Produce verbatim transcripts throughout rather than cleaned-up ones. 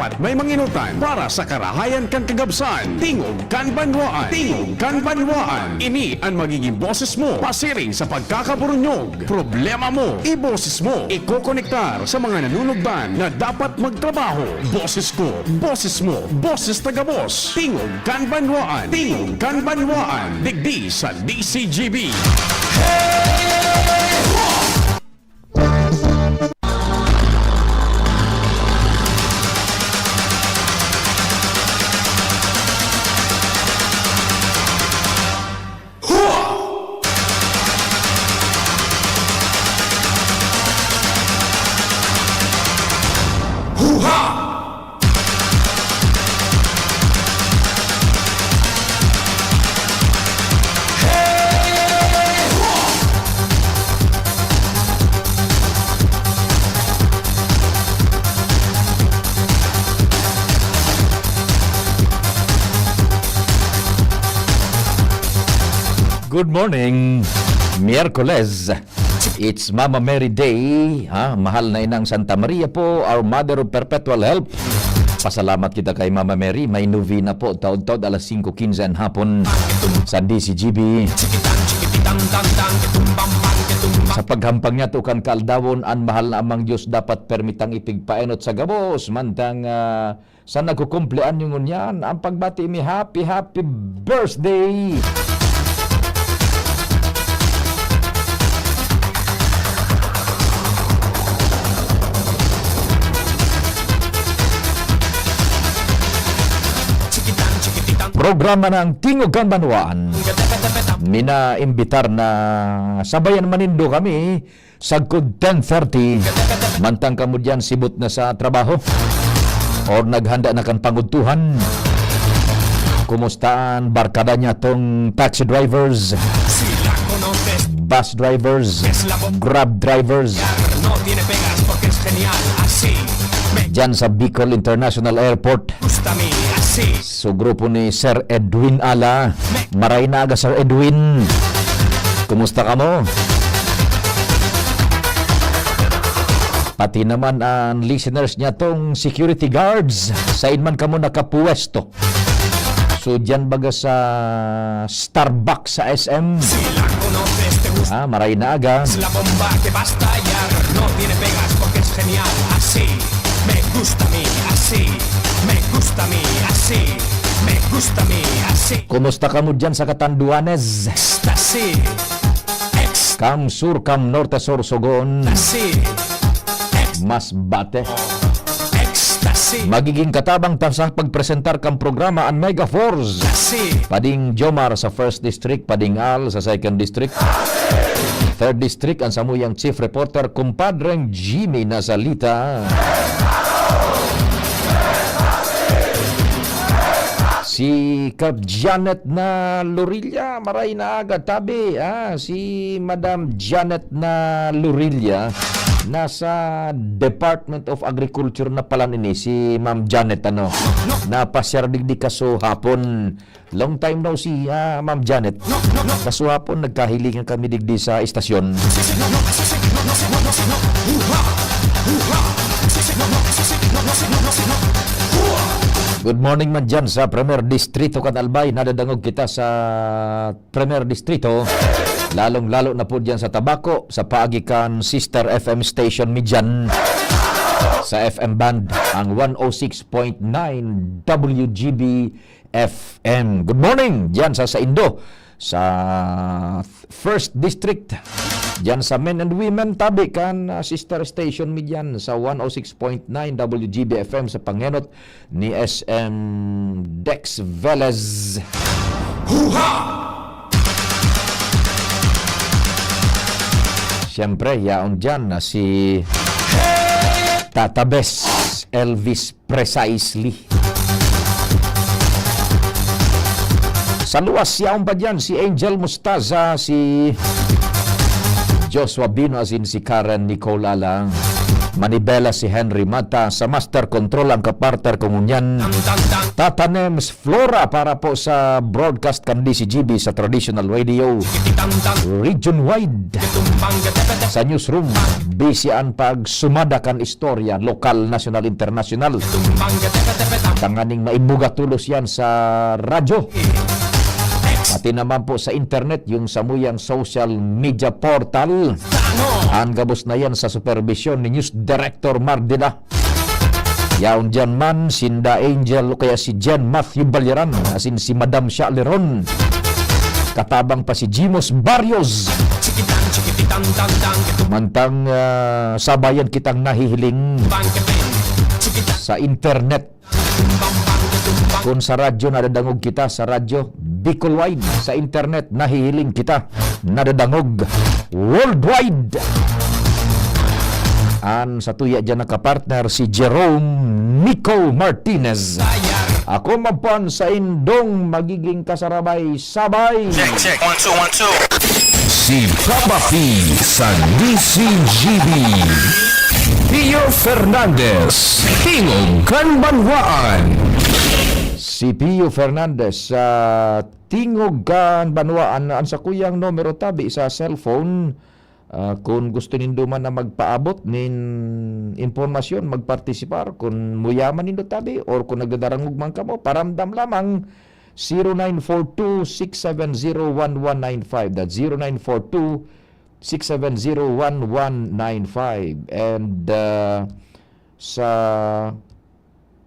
At may manginutan para sa karahayan kan kagabsan. Tingog kan banwaan. Tingog kan banwaan. Ini an magiging boses mo pasiring sa pagkakaburunyog. Problema mo, iboses mo. Ikokonektar sa mga nanunugdan na dapat magtrabaho. Boses ko, boses mo, boses ta gabos. Tingog kan banwaan. Tingog kan banwaan. Digdi sa D C G B. Good morning, Miyerkules. It's Mama Mary Day, ha? Mahal na Inang Santa Maria po, our Mother of Perpetual Help. Pasalamat kita kay Mama Mary. May novena po, taod-taod alas singko quince an hapon sa D C G B. Sa paghampang niya to kan kaaldawon, an mahal na Amang Diyos dapat permitang ipigpaenot sa gabos, mantang, ah, sa nagkukumpleanyo ngunyan, ang pagbati mi, happy, happy birthday! Programa ng Tingog kan Banwaan. Minaimbitar na sabayan manindo kami sagkod ten thirty, mantang kamo diyan sibot na sa trabaho or naghanda na kan pangudtuhan. Kumusta an barkada niya tong taxi drivers, bus drivers, Grab drivers? Diyan sa Bicol International Airport. So, grupo ni Sir Edwin Ala, maray na aga, Sir Edwin. Kumusta kamo? Pati naman ang listeners niya tong security guards, sain man kamo nakapuwesto. So, diyan baga sa Starbucks sa S M. Ah, maray na aga. Kumusta kamo diyan sa Catanduanes? Kam sur, kam norte, sur, Sogon. Masbate. Magiging katabang ta sa pagpresentar kan programa an Mega Force. Pading Jomar sa First District, Pading Al sa Second District. Third District, ang samuyang chief reporter, kumpadreng Jimmy Nazalita. Si Kap Janet na Lorilla, maray na aga, tabi, ah, si Madam Janet na Lorilla, nasa Department of Agriculture na pala nini, si Ma'am Janet, ano, napasyar digdi kaso hapon. Long time no see, ah, Ma'am Janet. Kaso hapon, nagkahilingan kami digdi sa istasyon. Good morning man dyan sa Primer Distrito kan Albay. Nadadangog kita sa Primer Distrito, lalong-lalo na po dyan sa Tabaco, sa paagi kan sister F M station mi dyan sa F M band, ang one oh six point nine W G B F M. Good morning dyan sa saindo, sa First District, dyan sa men and women, tabi kan, ah, sister station mi dyan sa one oh six point nine W G B F M sa pangenot ni S M Dex Velez. Siyempre, yaon dyan na si Tata Bes, Elvis Precisely. Sa luwas, yaon pa dyan si Angel Mostaza, si Joshua Bino, as in si Karen Nicole Alang. Manibela si Henry Mata, sa Master Control ang kapartner ko ngunyan, Tata Nems Flora para po sa broadcast kan D C G B sa Traditional Radio Region Wide. Sa newsroom, busy an pagsumada kan istorya, lokal, nasyonal, internasyonal. Tanganing maibuga tolos yan sa radyo. Pati naman po sa internet, yung samuyang social media portal. An gabos na yan sa supervision ni News Director Mardila. Yaon diyan man, sinda Angel o kaya si Jen Matthew Balyaran, asin si Madam Sha Leron. Katabang pa si Jimos Barrios. Mantang, ah, sabayan kitang nahihiling sa internet. Kun sa radyo, nadadangog kita sa radyo Bicol Wide. Sa internet, nahihiling kita, nadadangog worldwide. An satuya diyan nakapartner si Jerome Nico Martinez. Ako man po an saindong magiging kasarabay-sabay. Check, check. One, two, one, two. Si Papa P sa D C G B. Pio Fernandez, Tingog kan Banwaan. Si Pio Fernandez sa Tingog kan Banwaan, an sakuyang numero tabi sa cellphone. Ah, kun gusto nindo man na magpaabot nin impormasyon, magpartisipar, kun muyaman nindo tabi, or kun nagdadarangog man kamo, paramdam lamang, zero nine four two six seven zero one one nine five. That's zero nine four two six seven zero one one nine five. And, ah, sa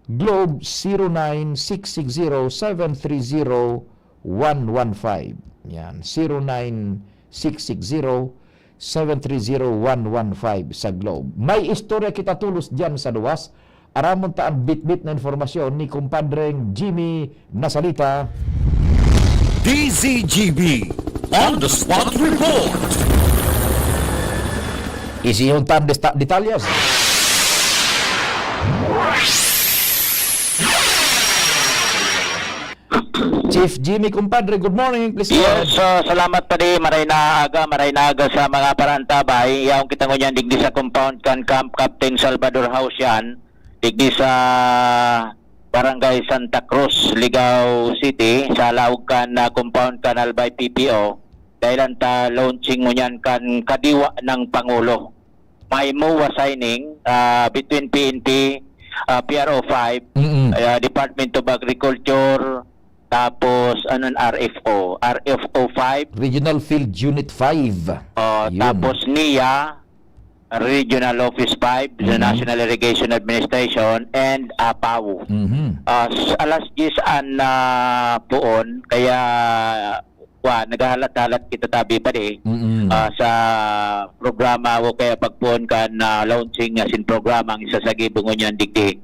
Globe, zero nine six six zero seven three zero one one five. Yan, zero nine six six zero seven three zero one one five sa Globe. May istorya kita tolos diyan sa luwas. Aramon ta an bitbit na informasyon ni Kumpadreng Jimmy Nasalita. D Z G B on the spot report. Isihon ta an desta-, detalyes. Chief Jimmy, kumpadre, good morning. Please go ahead. Yes, ah, salamat, padi. Maray na aga, maray na aga sa mga paraantabay. Yaon kita ngunyan digdi sa compound kan Camp Captain Salvador House yan. Digdi sa Barangay Santa Cruz, Ligao City, sa laog kan, ah, compound kan Albay P P O. Dahil ang ta launching ngunyan kan Kadiwa ng Pangulo. May MOA signing, ah, between P N P, ah, P R O five, Mm-mm. ah, Department of Agriculture, tapos, ano, R F O, R F O five. Regional Field Unit five. Oh, Yun. Tapos NIA, Regional Office five, the Mhm. National Irrigation Administration, and APAW. Mhm. Ah, s-, alas diyes an, ah, puon, kaya, wa, naghahalat-halat kita tabi pa di, Mm-mm. ah, sa programa o kaya pagpuon kan, ah, launching asin programa ang isa sa gibong ngunyan digdi,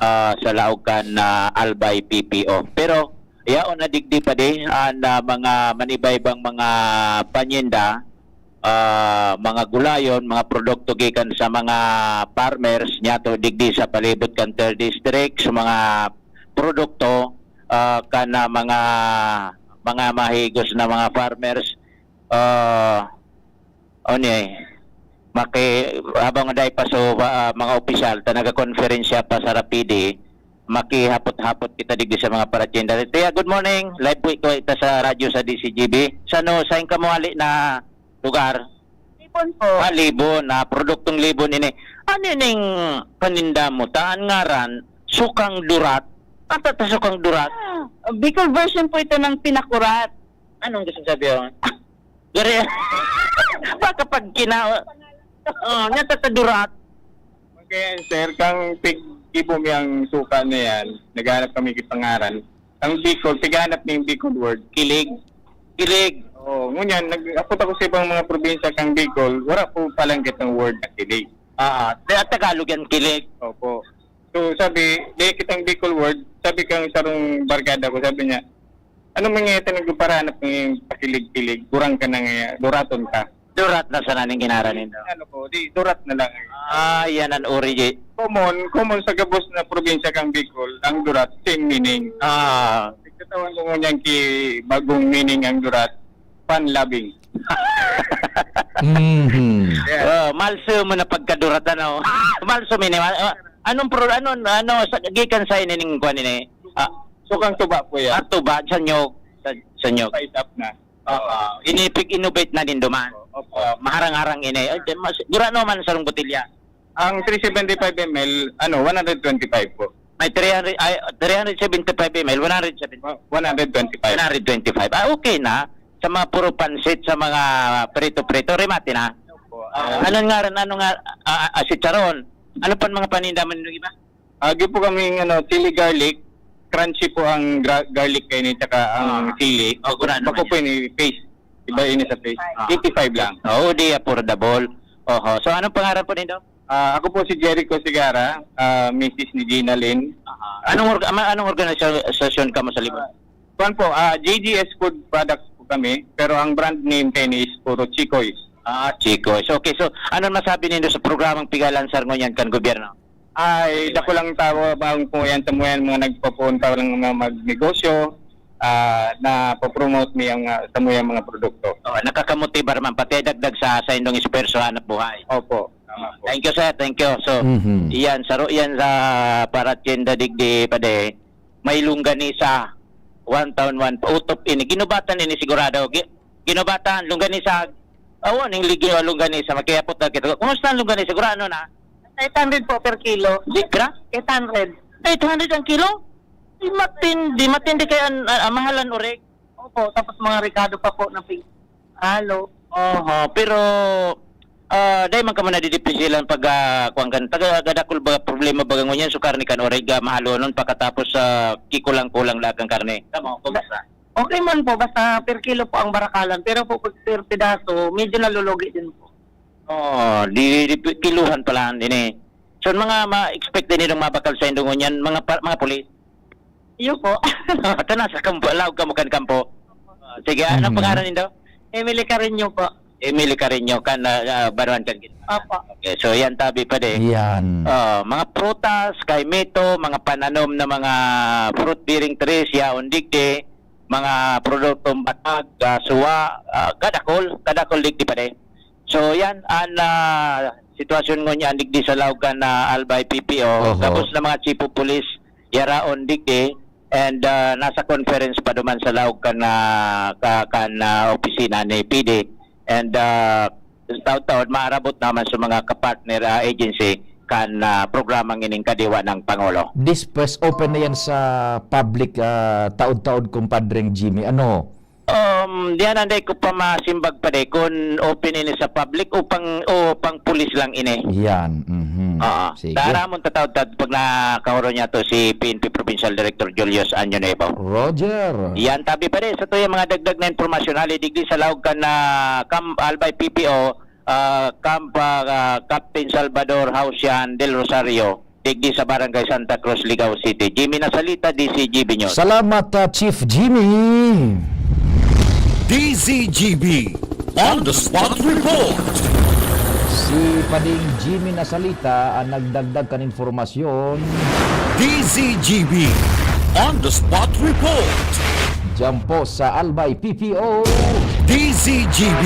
ah, sa laog kan, ah, Albay P P O. Pero, yaon na digdi pa di, an, ah, mga manibaybang mga panyenda, ah, mga gulayon, mga produkto gikan sa mga farmers niyato digdi sa palibot kan third district, sa mga produkto, ah, kan, ah, mga, mga mahigos na mga farmers, ah, ano eh, maki-, habang dai pa so, ah, mga opisyal ta nagakonferensya pa sa Rapide, makihapot-hapot kita digdi sa mga paratinda. Tia, good morning. Live po ito, ita sa radyo sa D C G B. Sa no, sa kamo hali na lugar? Libon po. Ah, Libon. Ah, produktong Libon ini. Ano ining paninda mo? Taan ngaran, Sukang Durat. Ano ta Sukang Durat? Ah, Bicol version po ito ng pinakurat. Anong gusto sabihin? Gari, baka pag kina-, oh, nya ta Durat. Okay, sir, kang tig-, gibo mi ang suka na yan, naghanap kami kipangaran. Ang Bicol, tighanap ning Bicol word, kilig. Kilig. Oo, ngunyan, nag-apot ako sa ibang mga probinsya kang Bicol, wala po palanggit ang word na kilig. Ah, di at Tagalog yan, kilig. Opo. So, sabi, di kitang Bicol word, sabi kang sarong barkada ko, sabi niya, "Ano man nga ito nagpapahanap ng pakilig-kilig? Gurang ka na nga, duraton ka." Durat na sana ning ginara nindo. Ano ko, di, durat na lang. Ah, yan ang origi. Common, common sa gabos na probinsya kang Bicol, ang durat, same meaning. Ah. Nagkatawan ko ngunyan ki bagong meaning ang durat. fun-loving. Mhm. Yeah. Oh, malso mo na pagkaduratan, oh. Malso mo ini, ah, anong pro-, ano, ano, sa, gikan sa ini ning kuwan ini? Ah, Sukang tuba po yan. Ah, tuba, sa nyog. Sa, sa nyog. Spice up na. Oo. Ini pig-innovate na nindo man. Opo. Oh, maharang-harang ini. Ay, di, mas, gurano man sarong botelya. Ang three seventy-five M L, ano, one hundred twenty-five po. May three hundred, ay, three hundred seventy-five M L, one hundred seventy. One hundred twenty-five. One hundred twenty-five. Ah, okay na. Sa mga puro pansit, sa mga prito-prito, remate na. Opo. Ah, ano nga rin, ano nga, ah, ah, chicharon? Ano pa mga paninda man yung iba? Agi po kaming, ano, chili garlic. Crunchy po ang gra-, garlic kaini, tsaka ang Ah. chili. Oh, gurano Bako man po yan. Ini paste. Iba ini sa paste. Ah. Eighty-five lang. Oo, di affordable. Oho. So, anong pangaran po nindo? Ah, ako po si Jericho Sigara, ah, misis ni Gina Lynn. Aha. Anong orga-, ma-, anong organisasyon ka mo sa Libon? Kuwan po, ah, J G S Food Products po kami, pero ang brand name kaini is puro Chicoy's. Ah, Chicoy's. Okay, so, ano masabi nindo sa programang pigalansar ngunyan kan gobyerno? Ay, dakulang tawo, bawang po yan, tamo yan, mga nagpapuon pa lang mga magnegosyo, ah, napopromote mi ang, ah, tamo yan mga produkto. Oh, nakakamotibar man, pati dagdag sa, sa indong esfuerso, hanap buhay. Opo, tama po. Thank you, sir. Thank you. So, Mhm. iyan, saro yan sa para tienda digdi, pade. May longganisa, one town, one utop ini. Ginubatan ini sigurado. Gi-, ginubatan, longganisa. Awa, ning ligyo, longganisa. Makiapot na kita. Kumusta ang longganisa? Gurano na? Eight hundred po per kilo. Di, gra? Eight hundred. Eight hundred ang kilo? Di matindi, matindi kaya ang, ah, mahalan oreg. Opo, tapos mga rekado pa po na pig-, halo. Oho, pero, ah, dai man kamo nadidipisilan pag, ah, kuwan kan, taga, gadakol ba problema baga ngunyan, so karne kan oreg, ah, mahalonon pakatapos sa kikulang-kulang lang kan karne. Kamo, kumusta? Okay man po, basta per kilo po ang barakalan, pero po pag per pedaso, medyo nalulugi din po. Oo, di, di, kiluhan pa lang din eh. So, mga ma-expect din nilang mabakal sa indong ngunyan, mga pa-, mga pulis? Iyo po. Ito na, sa kampo, laog kamo kan kampo. Ah, sige, anong Mhm. pangaran nindo? Emily Carreño po. Emily Carreño, kan, ah, ah, baruan kan gin-, Opo. Okay, so yan, tabi pa di. Yan. Ah, mga prutas, kaimito, mga pananom na mga fruit-bearing trees, yaon digdi, mga produktong batag, ah, suwa, ah, kadakol, kadakol digdi pa di. So, yan an, ah, sitwasyon ngunyan digdi sa laog kan, ah, Albay P P O. Oho. Gabos na mga chief of police yaraon digdi, and, ah, nasa conference pa duman sa laog kan, ah, ka-, kan, ah, opisina ni P D. And, ah, taon-taon, maarabot naman sa mga kapartner, ah, agency kan, ah, programang ining kadiwa ng Pangulo. This press open na yan sa public, ah, taon-taon, kumpadreng Jimmy. Ano? Um, diyan anday ko pa masimbag pa di kun open ini sa public o pang, o pang pulis lang ini. Yan, mhm. Oo. Sige. Taramon tataw-, tad-, pag nakahuro niya to si P N P Provincial Director Julius Año Nuevo. Roger. Yan, tabi pa di. Sa to yung mga dagdag na impormasyon, hali digdi sa laog kan, ah, Kam-, Albay P P O, ah, Camp, ah, Captain Salvador Hausian del Rosario. Digdi sa Barangay Santa Cruz, Ligao City. Jimmy Nasalita, D Z G B News. Salamat, ah, Chief Jimmy. D Z G B on the spot report. Si Pading Jimmy Nasalita ang nagdagdag kan impormasyon. D Z G B on the spot report. Diyan po sa Albay P P O. D Z G B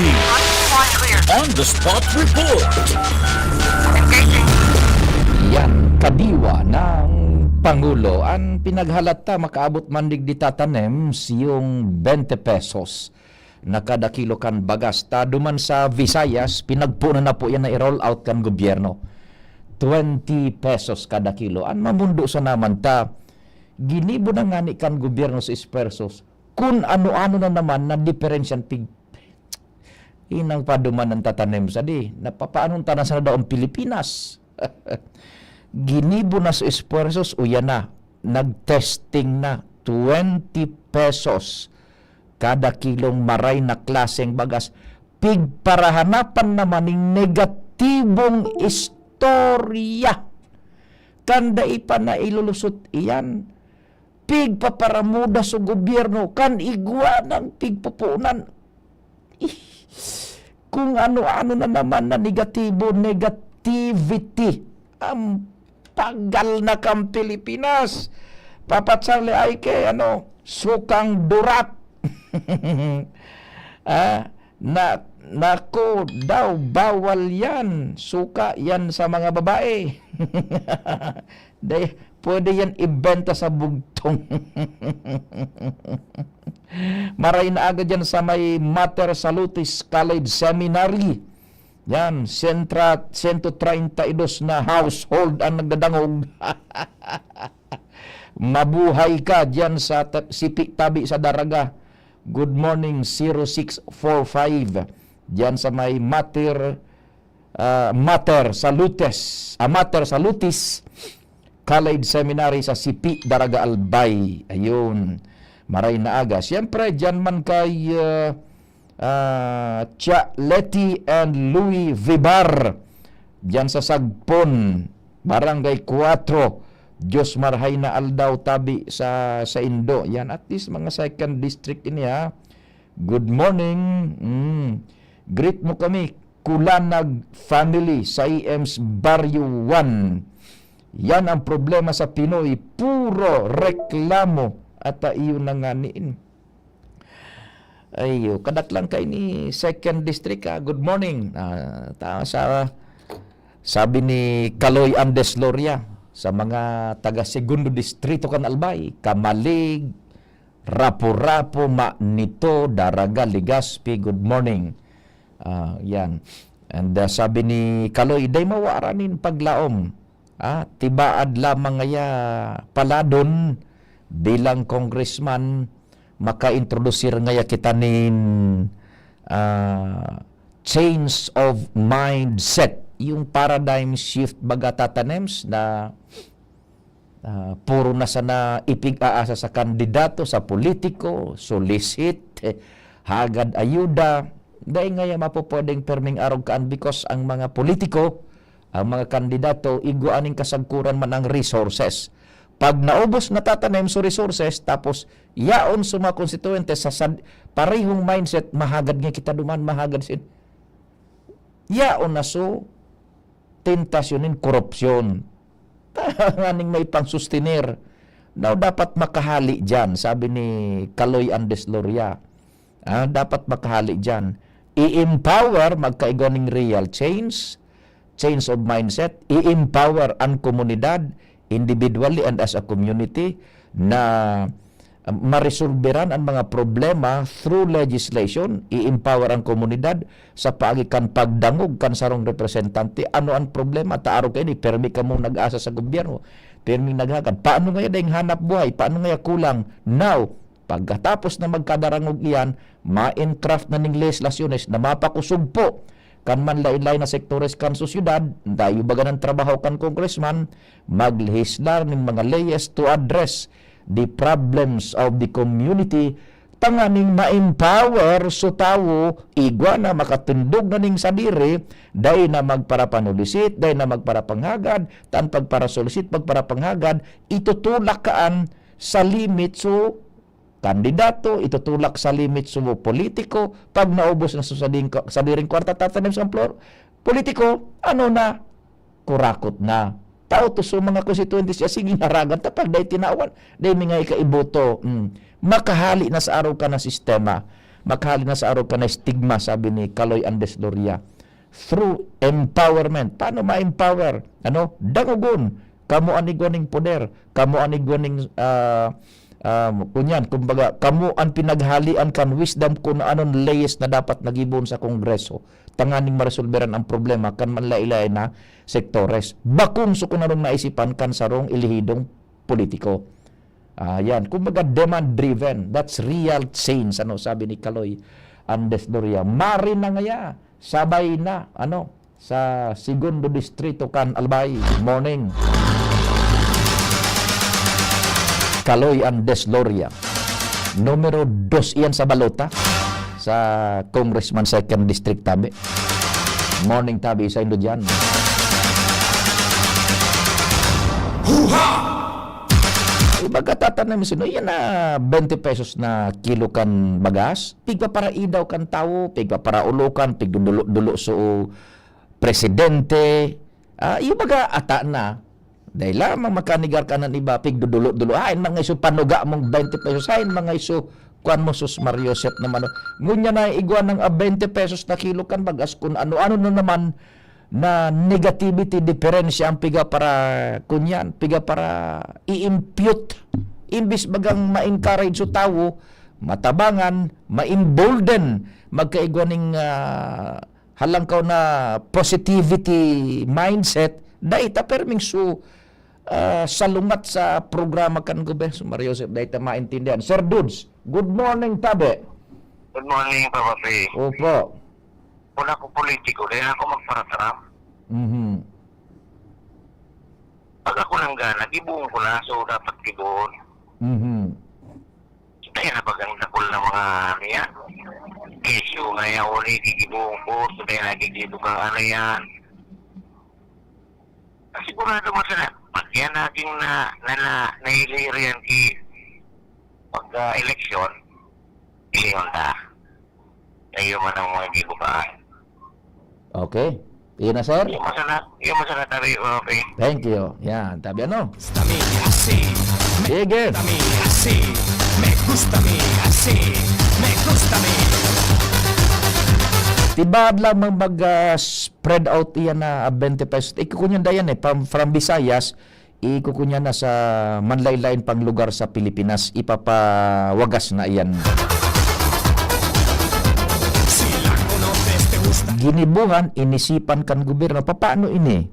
on the spot report. Yan, kadiwa ng Pangulo. Ang pinaghalata, makaabot man digdi tatanems yung twenty pesos na kada kilo kan bagas. Ta duman sa Visayas, pinagpunan na po yan na i-roll out kan gobyerno. Twenty pesos kada kilo. Ang mamundo sa naman ta, ginibo na nga ni kan gobyerno sa esfuerzos, kun ano-ano na naman na diferensyan pig-, inang paduman ng tatanim sa di, napapaanong tanan sana daw ang Pilipinas? Ginibo na sa esfuerzos, uya na, nag-testing na, twenty pesos kada kilong maray na klaseng bagas. Pigparahanapan naman ning negatibong istorya. Kan dai pa na ilulusot iyan, pigpaparamuda sa gobyerno kan igwa ng pigpupunan. Ih, kung ano-ano na naman na negatibo, negativity. Ang pagal na kang Pilipinas. Papa Charlie, ay kay ano, sukang durat. Ah, na, nako daw, bawal yan. Suka yan sa mga babae. Dai, pwede yan ibenta sa bugtong. Maray na aga dyan sa may Mater Salutis College Seminary. Yan, sentra, sento treinta y dos na household ang nagdadangog. Mabuhay ka dyan sa ta-, sipi tabi sa Daraga. Good morning, zero six four five. Diyan sa may Mater, ah, Mater Salutes, ah, Mater Salutis College Seminary sa Sipi, Daraga, Albay. Ayun. Maray na aga. Siyempre, diyan man kay, ah, ah, Tia Leti and Louis Vibar. Diyan sa Sagpon, Barangay Cuatro. Diyos marhay na aldaw tabi sa, sa Indo. Yan, at least mga second district ini, ha. Good morning. Mm. Greet mo kami, Kulanag family sa E M's Barrio one. Yan ang problema sa Pinoy, puro reklamo. At, ah, iyo na nga niin. Ayo, kadaklan kaini second district, ah. Good morning. Ah, ta-, sa, sabi ni Kaloy Andes Loria, sa mga taga Segundo Distrito kan Albay, Camalig, Rapu-Rapu, Manito, Daraga, Legazpi, good morning. Ah, yan. And, ah, sabi ni Kaloy, "Dai mawara nin paglaom. Ah, tibaad lamang ngaya paladon bilang congressman, makaintrodusir ngaya kita nin, ah, change of mindset." Yung paradigm shift baga, Tata Nems, na Ah, puro na sana ipig-aasa sa kandidato, sa politiko, solicit, eh, hagad ayuda. Dai ngaya mapupwedeng perming arog kaan because ang mga politiko, ang mga kandidato, igwa ning kasagkoran man ang resources. Pag naubos na, Tata Nems, so resources, tapos yaon sa mga konstituyente sa sad-, parehong mindset, mahagad nga kita duman, mahagad sin-, yaon na so tentasyon nin korupsyon. Tanganing may pangsustener. Now, dapat makahali diyan, sabi ni Kaloy Andes Loria. Ah, dapat makahali diyan. I-empower, magkaigwa ning real change, change of mindset, i-empower ang komunidad, individually and as a community, na maresolberan an mga problema through legislation, i-empower ang komunidad sa paagi kan pagdangog kan sarong representante. Ano an problema? Ta arog kaini, pirmi kamong nag-asa sa gobyerno, pirming naghagad. Paano ngaya daing hanap buhay? Paano ngaya kulang? Now, pagkatapos na magkadarangog iyan, ma-engraft na ning lehislasyones na mapakosog po kan manlain-lain na sektores kan sosyedad. Dayo baga nang trabaho kan congressman, maglehislar nin mga leyes to address the problems of the community, tanganing ma-empower so tawo, igwa na, makatindog na nin sadiri, dai na magparapanulisit, dai na magparapanghagad, ta an pagparasolicit, pagparapanghagad, itutulak kaan sa limit so kandidato, itutulak sa limit so politiko, pag naubos na so sading-, sadiring kwarta, Tata Nems, ang plor-, politiko, ano na, kurakot na. Tao to, so mga konstituyente siya, sige, haragan ta, pag dai tinawan, dai mi nga ikaiboto. Mm. Makahali na sa arog ka na sistema, makahali na sa arog ka na stigma, sabi ni Kaloy Andes Loria. Through empowerment. Paano ma-empower? Ano? Dangogon. Kamo an igwa ning poder. Kamo an igwa ning, ah, ah, kunyan, kumbaga, kamo an pinaghalian kan wisdom kung anon leyes na dapat nagibohon sa Kongreso tanganing maresolberan ang problema kan manlain-lain na sektores. Bakong so kunanong naisipan kan sarong elehidong politiko. Ah, yan. Kumbaga, demand-driven. That's real change, ano, sabi ni Kaloy Andes Loria. Maray na ngaya, sabay na, ano, sa Segundo Distrito kan Albay. Morning. Kaloy Andes Loria. Numero dos iyan sa balota. Sa Congressman Second District, tabi. Morning, tabi, sa indo dyan. Huha! Ibaga, Tata Nems, no, yan na twenty pesos na kilo kan bagas, pigpaparaidaw kan tawo, pigpaparaulokan, pigdudulo-dulo so presidente. Ah, ibaga, ata na. Dai lamang makanigar ka nan iba, pigdudulo-dulo. Hain man nga iso panuga mong twenty pesos, hain man nga iso Kuan mo, sus, Mario Joseph naman, oh. Ngunyan na igwa ng a twenty pesos na kilo kan bagas, kung ano-ano na naman na negativity, diferensya ang piga para, kunyan, piga para i-impute. Imbis bagang ma-encourage sa tawo, matabangan, ma-embolden, magkaigwa ning, ah, halangkaw na positivity mindset, dai ta perming su-, ah, salungat sa programa kan gobyerno, Mario Joseph, dai ta maintindihan. Sir Dudes, good morning, tabi. Good morning, Papa P. Opo. Wala ko politiko, kaya ako magparatarap. Mhm. Pag ako lang gana, gibuon ko na, so dapat gibuon. Mhm. Kaya na pag ang dakul na mga, ano yan, kesyo nga yan, uli, gigibuon ko, so kaya nagigibo kang ano yan. Sigurado mo sana, pag yan naging na, na, na, nailiri yan ki, pag, ah, eleksyon, iyon ta. Tayo man ang mga gibukaan. Okay. Iyon na, sir. Yung masana, yung masana tabi, okay. Thank you. Yan, tabi ano? Gusta mi así. Sige. Gusta mi así. Me gusta mi así. Me gusta mi. Tibaad lamang mag, ah, spread out iyan na, ah, twenty pesos. Ikukunyan dayan eh, from, from Visayas, ikukunya na sa manlain-lain pang lugar sa Pilipinas, ipapawagas na iyan. Ginibuhan, inisipan kan gobyerno, papaano ini?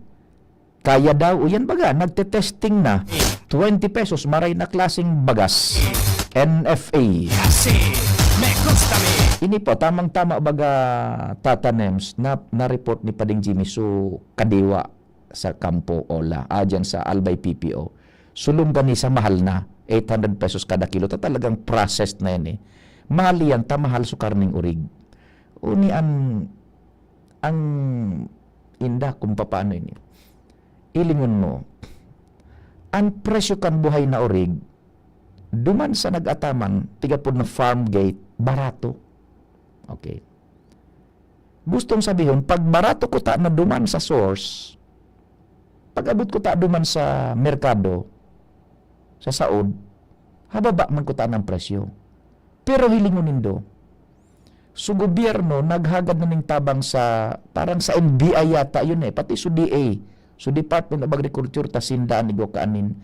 Kaya daw, o yan baga, nagtetesting na, twenty pesos, maray na klaseng bagas, N F A. Ini po, tamang-tama baga, Tata Nems, na, na-report ni Pading Jimmy, so, kadiwa sa Campo Ola, ah, dyan sa Albay P P O. Sulong gani sa mahal na, eight hundred pesos kada kilo. Ta talagang processed na yan eh. Mahal yan, ta mahal su karning orig. Uni an, ang inda kung papaano ini. Ilingon mo, ang presyo kan buhay na orig, duman sa nag-ataman, tiga pod na farm gate, barato. Okay. Gustong sabihon, pag barato kuta na duman sa source, pag-abot kuta duman sa merkado, sa saod, hababa man kuta ang presyo. Pero hilingon nindo, so gobyerno naghagad na ning tabang sa, parang sa N B I yata yun eh, pati so D A, so Department of Agriculture, ta sinda an igwa kaanin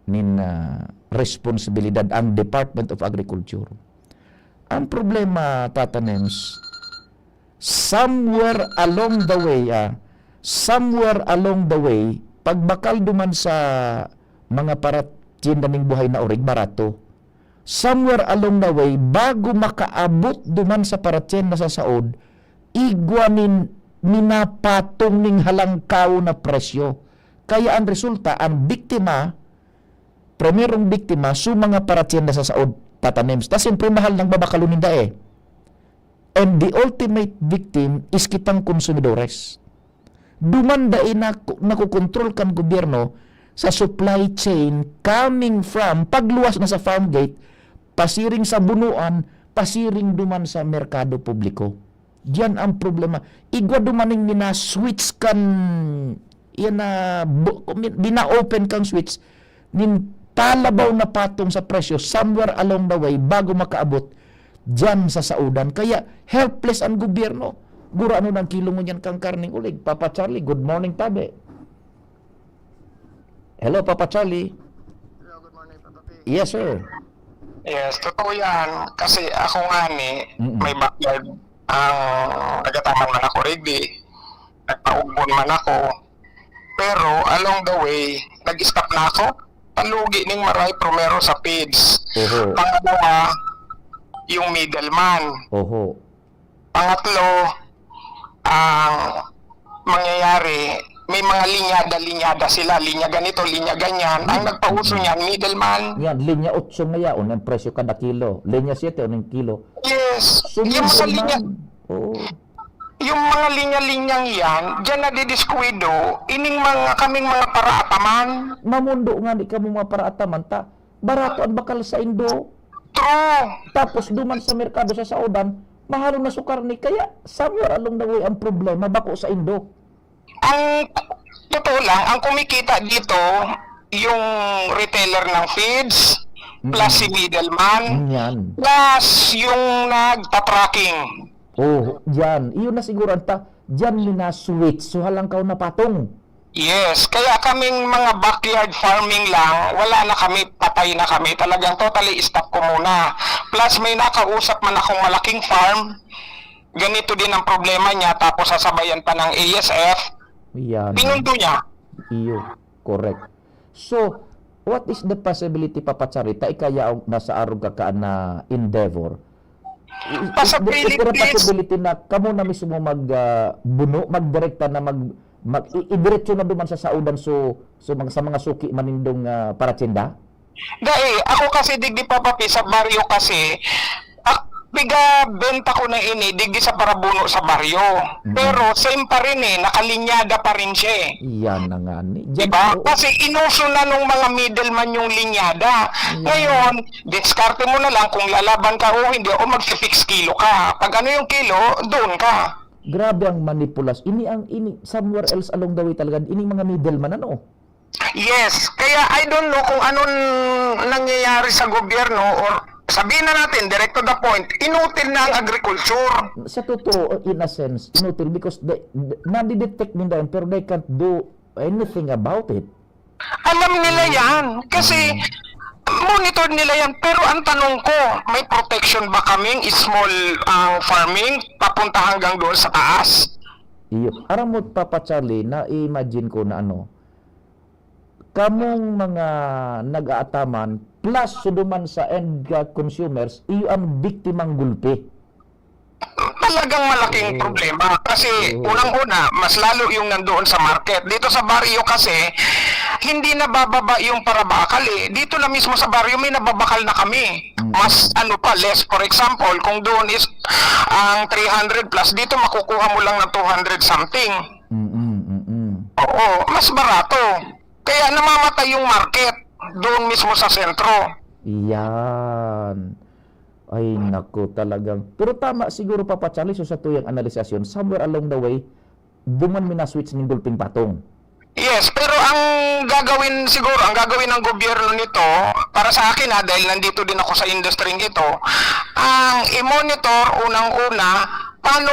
nin, ah, responsibilidad ang Department of Agriculture. Ang problema, Tata Nems, somewhere along the way, ah, somewhere along the way, pagbakal duman sa mga paratyenda ning buhay na orig, barato. Somewhere along the way, bago makaabot duman sa paratyenda sa saod, igwa nin minapatong ning halangkaw na presyo. Kaya ang resulta, ang biktima, primerong biktima, su mga paratyenda sa saod, Tata Nems. Ta siyempre, mahal nang babakalon ninda eh. And the ultimate victim is kitang konsumidores. Duman dai na nakokontrol kan gobyerno sa supply chain coming from pagluwas na sa farm gate, pasiring sa bunuan, pasiring duman sa merkado publiko. Diyan ang problema. Igwa dumaning mina-switch kan, yan na, bu-, min-, bina-open kang switch, nin talabaw na patong sa presyo somewhere along the way bago makaabot diyan sa saodan. Kaya helpless ang gobyerno. Gurano nang kilungon yan kang karning ulig. Papa Charlie, good morning, tabi. Hello, Papa Charlie. Hello, good morning, Papa P. Yes, sir. Yes, totoo yan. Kasi ako nga ni, Mm-mm. may backyard. Ang nagataman man ako, ready. Nagpaugbon man ako. Pero along the way, nag-stop na ako. Palugi ning maray primero sa feeds. Oho. Pangalawa, yung middleman. Oho. Pangatlo, ang mangyayari, may mga linyada-linyada sila. Linya ganito, linya ganyan. Ang nagpauso niyan, middleman. Yan, linya otso na yaon, ang presyo kada kilo. Linya siyete, ang kilo. Yes. So, yung mga middleman, linya, oo. Yung mga linya-linyang yan, diyan nadidiskuwido, ining mga, kaming mga paraataman. Mamundo nga, di kamo mga paraataman, ta, barato ang bakal sa indo. True. Tapos duman sa merkado sa saodan, mahalon na su karne. Kaya somewhere along the way ang problema, bako sa indo. Ang totoo lang, ang kumikita dito, yung retailer ng feeds, plus si middleman, yan, plus yung nagta-trucking. Oh, yan. Iyon na siguro ang ta-, diyan mi na-switch. So, halangkaw na patong. Yes, kaya kaming mga backyard farming lang, wala na kami, patay na kami. Talagang totally stop ko muna. Plus, may nakausap man akong malaking farm. Ganito din ang problema niya, tapos sasabayan pa ng A S F. Yan. Pinundo niya. Iyo, correct. So, what is the possibility, Papa Charlie, ta ika yaon nasa arog ka kaan na endeavor? Is, is there, is there a possibility na kamo na mismo mag, ah, buno, magdirekta na mag, mag, i-, idiretso na duman sa saodan, so, so mga, sa mga suki man nindong, ah, paratsinda? Dai, ako kasi digdi, Papa Pi, sa baryo kasi, ah, piga benta ko na ini, digdi sa parabuno sa baryo. Mm. Pero same pa rin eh, nakalinyada pa rin siya eh. Yan na nga ni. Diyan, diba? Oo. Kasi inuso na nung mga middleman yung linyada. Yan. Ngayon, diskarte mo na lang kung lalaban ka o hindi, o magfi-fix kilo ka. Pag ano yung kilo, doon ka. Grabe ang manipulas. Ini ang, ini, somewhere else along the way talaga, ini mga middleman, ano? Yes. Kaya I don't know kung anong nangyayari sa gobyerno or sabihin na natin, direct to the point, inutil na ang agriculture. Sa totoo, in a sense, inutil because they, they, nadidetect ninda yan, pero they can't do anything about it. Alam nila yan. Kasi, mm, monitor nila yan. Pero ang tanong ko, may protection ba kaming small, ah, farming papunta hanggang doon sa taas? Iyo. Aram mo, Papa Charlie, na-imagine ko na ano, kamong mga nag-aataman, plus suduman sa end, ah, consumers, iyo ang biktimang gulpi. Talagang malaking, oo, problema. Kasi, oo, unang-una, mas lalo yung nandoon sa market. Dito sa baryo kasi, hindi nabababa yung parabakal eh. Dito na mismo sa baryo, may nababakal na kami. Mm. Mas ano pa, less. For example, kung doon is ang three hundred plus, dito makukuha mo lang ng two hundred something. Mm, mm, mm. Oo, mas barato. Kaya namamatay yung market doon mismo sa sentro. Yan. Ay, naku, talagang. Pero tama siguro, Papa Charlie, so sa tuyang analisasyon, somewhere along the way, duman mi na-switch ning gulping patong. Yes, pero ang gagawin siguro, ang gagawin ng gobyerno nito, para sa akin ha, dahil nandito din ako sa industry ito, ang i-monitor, unang-una, paano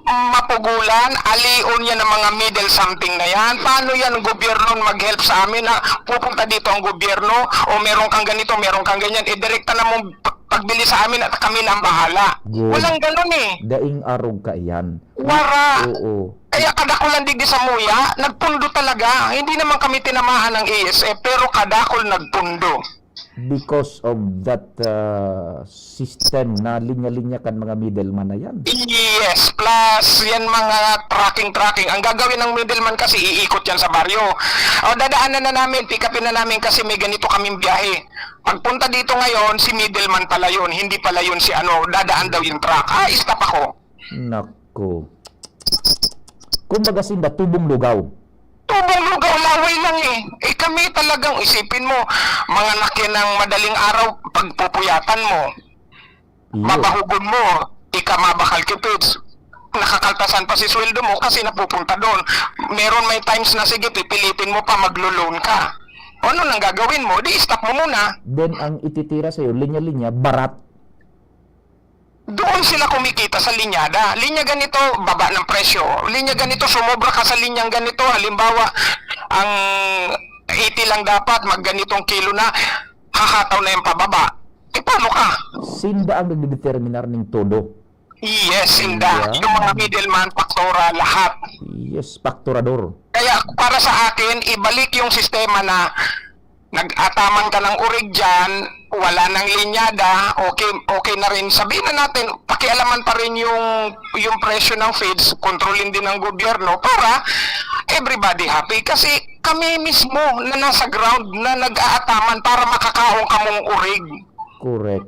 mapugulan, alion yan ang mga middle something na yan? Paano yan ang gobyerno mag-help sa amin na pupunta dito ang gobyerno o meron kang ganito, meron kang ganyan, idirekta na mong p-, pagbili sa amin at kami na ang bahala? Good. Walang ganun eh. Daing arog ka iyan. Wara. Oo. Kaya kadakul ang digdi sa muya, nagpundo talaga. Hindi naman kami tinamaan ng A S F, pero kadakul nagpundo. Because of that, uh, system na linya-linya kan mga middleman na yan. Yes, plus yan mga trucking-trucking. Ang gagawin ng middleman kasi, iikot yan sa baryo. O, dadaanan na namin, pick-upin na namin kasi may ganito kaming biyahe. Pagpunta dito ngayon, si middleman pala yun, hindi pala yun si ano, dadaan daw yung truck. Ah, stop ako. Nako. Kumbaga sinda, tubong lugaw. Tubong lugaw, laway lang eh. Eh, kami talagang, isipin mo, mga nakyan ng madaling araw, pagpupuyatan mo, iyo, mabahugon mo, ika mabakal ki feeds, nakakaltasan pa si sweldo mo kasi napupunta doon. Meron may times na, sige, pipilitin mo pa, maglo-loan ka. O, ano nang gagawin mo? Di stop mo muna. Then, ang ititira sa'yo, linya-linya, barat. Doon sila kumikita sa linyada. Linya ganito, baba ng presyo. Linya ganito, sumobra ka sa linyang ganito. Halimbawa, ang eighty lang dapat, magganitong kilo na, hahataw na yung pababa. E, paano ka? Sinda ang nagdedeterminar ning todo. Yes, sinda. Yeah. Yung mga middleman, paktora, lahat. Yes, paktorador. Kaya para sa akin, ibalik yung sistema na nag-ataman ka ng urig dyan, wala nang linyada, okay, okay na rin. Sabihin na natin, pakialaman pa rin yung, yung presyo ng feeds, kontrolin din ng gobyerno para everybody happy. Kasi kami mismo na nasa ground na nag-aataman para makakaon kamong urig. Correct.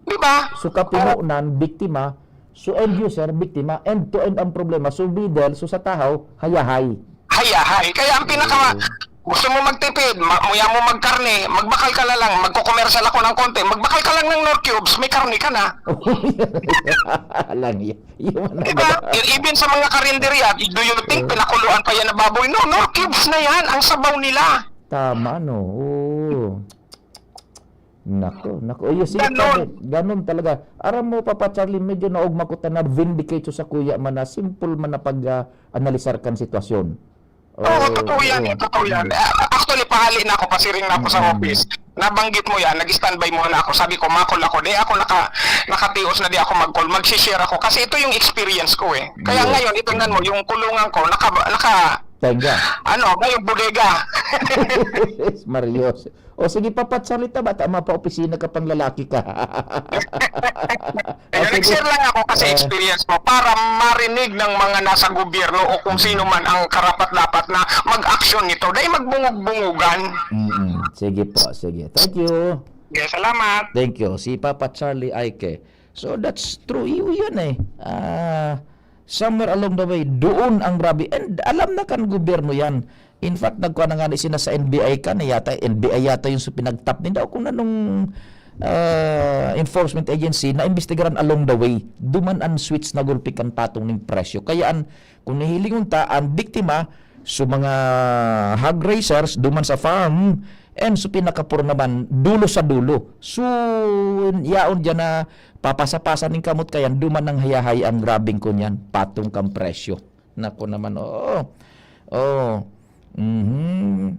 Di ba? So, kapinonan, biktima. So, end user, biktima. End to end ang problema. So, middle, so sa tahaw, hayahay. Hayahay. Kaya ang pinaka-, oo, gusto mo magtipid, ma-, muya mo magkarne, magbakal ka na lang, magko-commercial ako ng konti, magbakal ka lang ng Knorr cubes, may karne ka na. Alam niya. Yun na. Di ba? Even sa mga karinderya, do you think, uh, pinakuluan pa yan na baboy? No, Knorr cubes na yan, ang sabaw nila. Tama, no? Oo. Nako, nako. Oy, sige, Ganon. Pare. Ganon talaga. Aram mo, Papa Charlie, medyo naugma ko ta na-vindicate sa kuya man na simple man na pag, ah, analisar kan sitwasyon. Oo, Oh, totoo yan, oo. eh, totoo yan. Mm. Ah, actually, pahali na ako, pasiring na ako sa Mm. office. Nabanggit mo yan, nag-standby muna ako. Sabi ko, "Makol ako." Di ako naka-, nakatios na di ako mag-call. Mag-share ako. Kasi ito yung experience ko eh. Kaya Yes. ngayon, itingnan mo, yung kulungan ko, naka-, naka-, Tenga. ano, may bodega. Marios. O sige, papatsalita ba? Tama pa, opisina ka pang lalaki ka. Ayun, Ah, sige. nag-share lang ako kasi Ah. experience ko para marinig ng mga nasa gobyerno o kung sino man ang karapat-dapat na mag-aksyon nito. Dahil magbungog-bungugan. Mm-mm. Sige po, sige. Thank you. Yeah, salamat. Thank you. Si Papa Charlie Aike. So, that's true. Iyo yan eh. Ah, somewhere along the way, doon ang grabe. And alam na kan gobyerno yan. In fact, nagkuha na nga ni sina sa N B I ka na yata, N B I yata yung sa pinagtap ninda o kung anong, ah, enforcement agency na imbestigaran along the way. Duman ang switch na gulpi kan patong ning presyo. Kaya an, kung nahilingon ta, ang biktima, so mga hog raisers, duman sa farm, and so pinakapuro naman, dulo sa dulo. So, yaon dyan na papasa-pasa ning kamot kayan, duman ang hayahay ang grabing kunyan, patong kang presyo. Nako naman, oo. Oo. Mhm.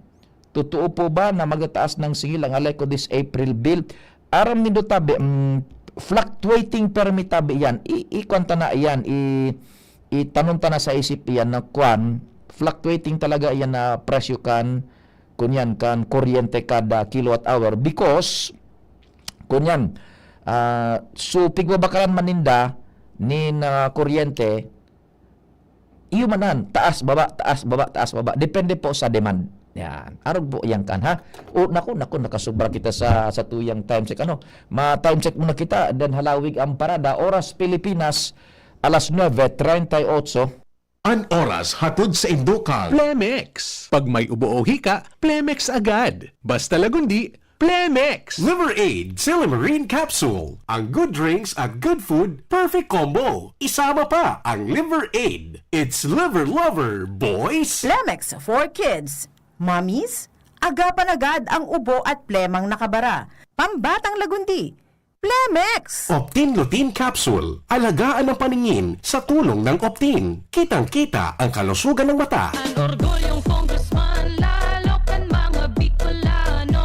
Totoo po ba na magataas ng singil ang alay ko this April bill? Aram nindo tabi, mm, fluctuating permi tabi yan. I, i, kwan ta na yan, i, itanom ta na sa isip yan na kwan, fluctuating talaga yan na presyo kan, kunyan, kan kuryente kada kilowatt hour because, kunyan, ah, so pigbabakalan man ninda nin, ah, kuryente, iyo man an, taas, baba, taas, baba, taas, baba. Depende po sa demand. Yan. Arog po yan kan, ha? O, naku, naku, nakasubra kita sa, sa tuyang time check. Ano? Ma-time check muna kita, then halawig ang parada. Oras Pilipinas, alas nuebe treinta y ocho. An oras hatod sa Indukal. Plemex. Pag may ubo o hika, Plemex agad. Basta Lagundi, Plemex. Liver Aid, Silymarin Capsule. Ang good drinks at good food, perfect combo. Isama pa ang Liver Aid. It's Liver Lover, boys! Plemex for kids. Mommies, agapan agad ang ubo at plemang nakabara. Pambatang Lagundi, Plemex! Optin Lutein Capsule. Alagaan ang paningin sa tulong ng Optin. Kitang-kita ang kalusugan ng mata. Ang orgulyong congressman, lalo kan mga Bicolano.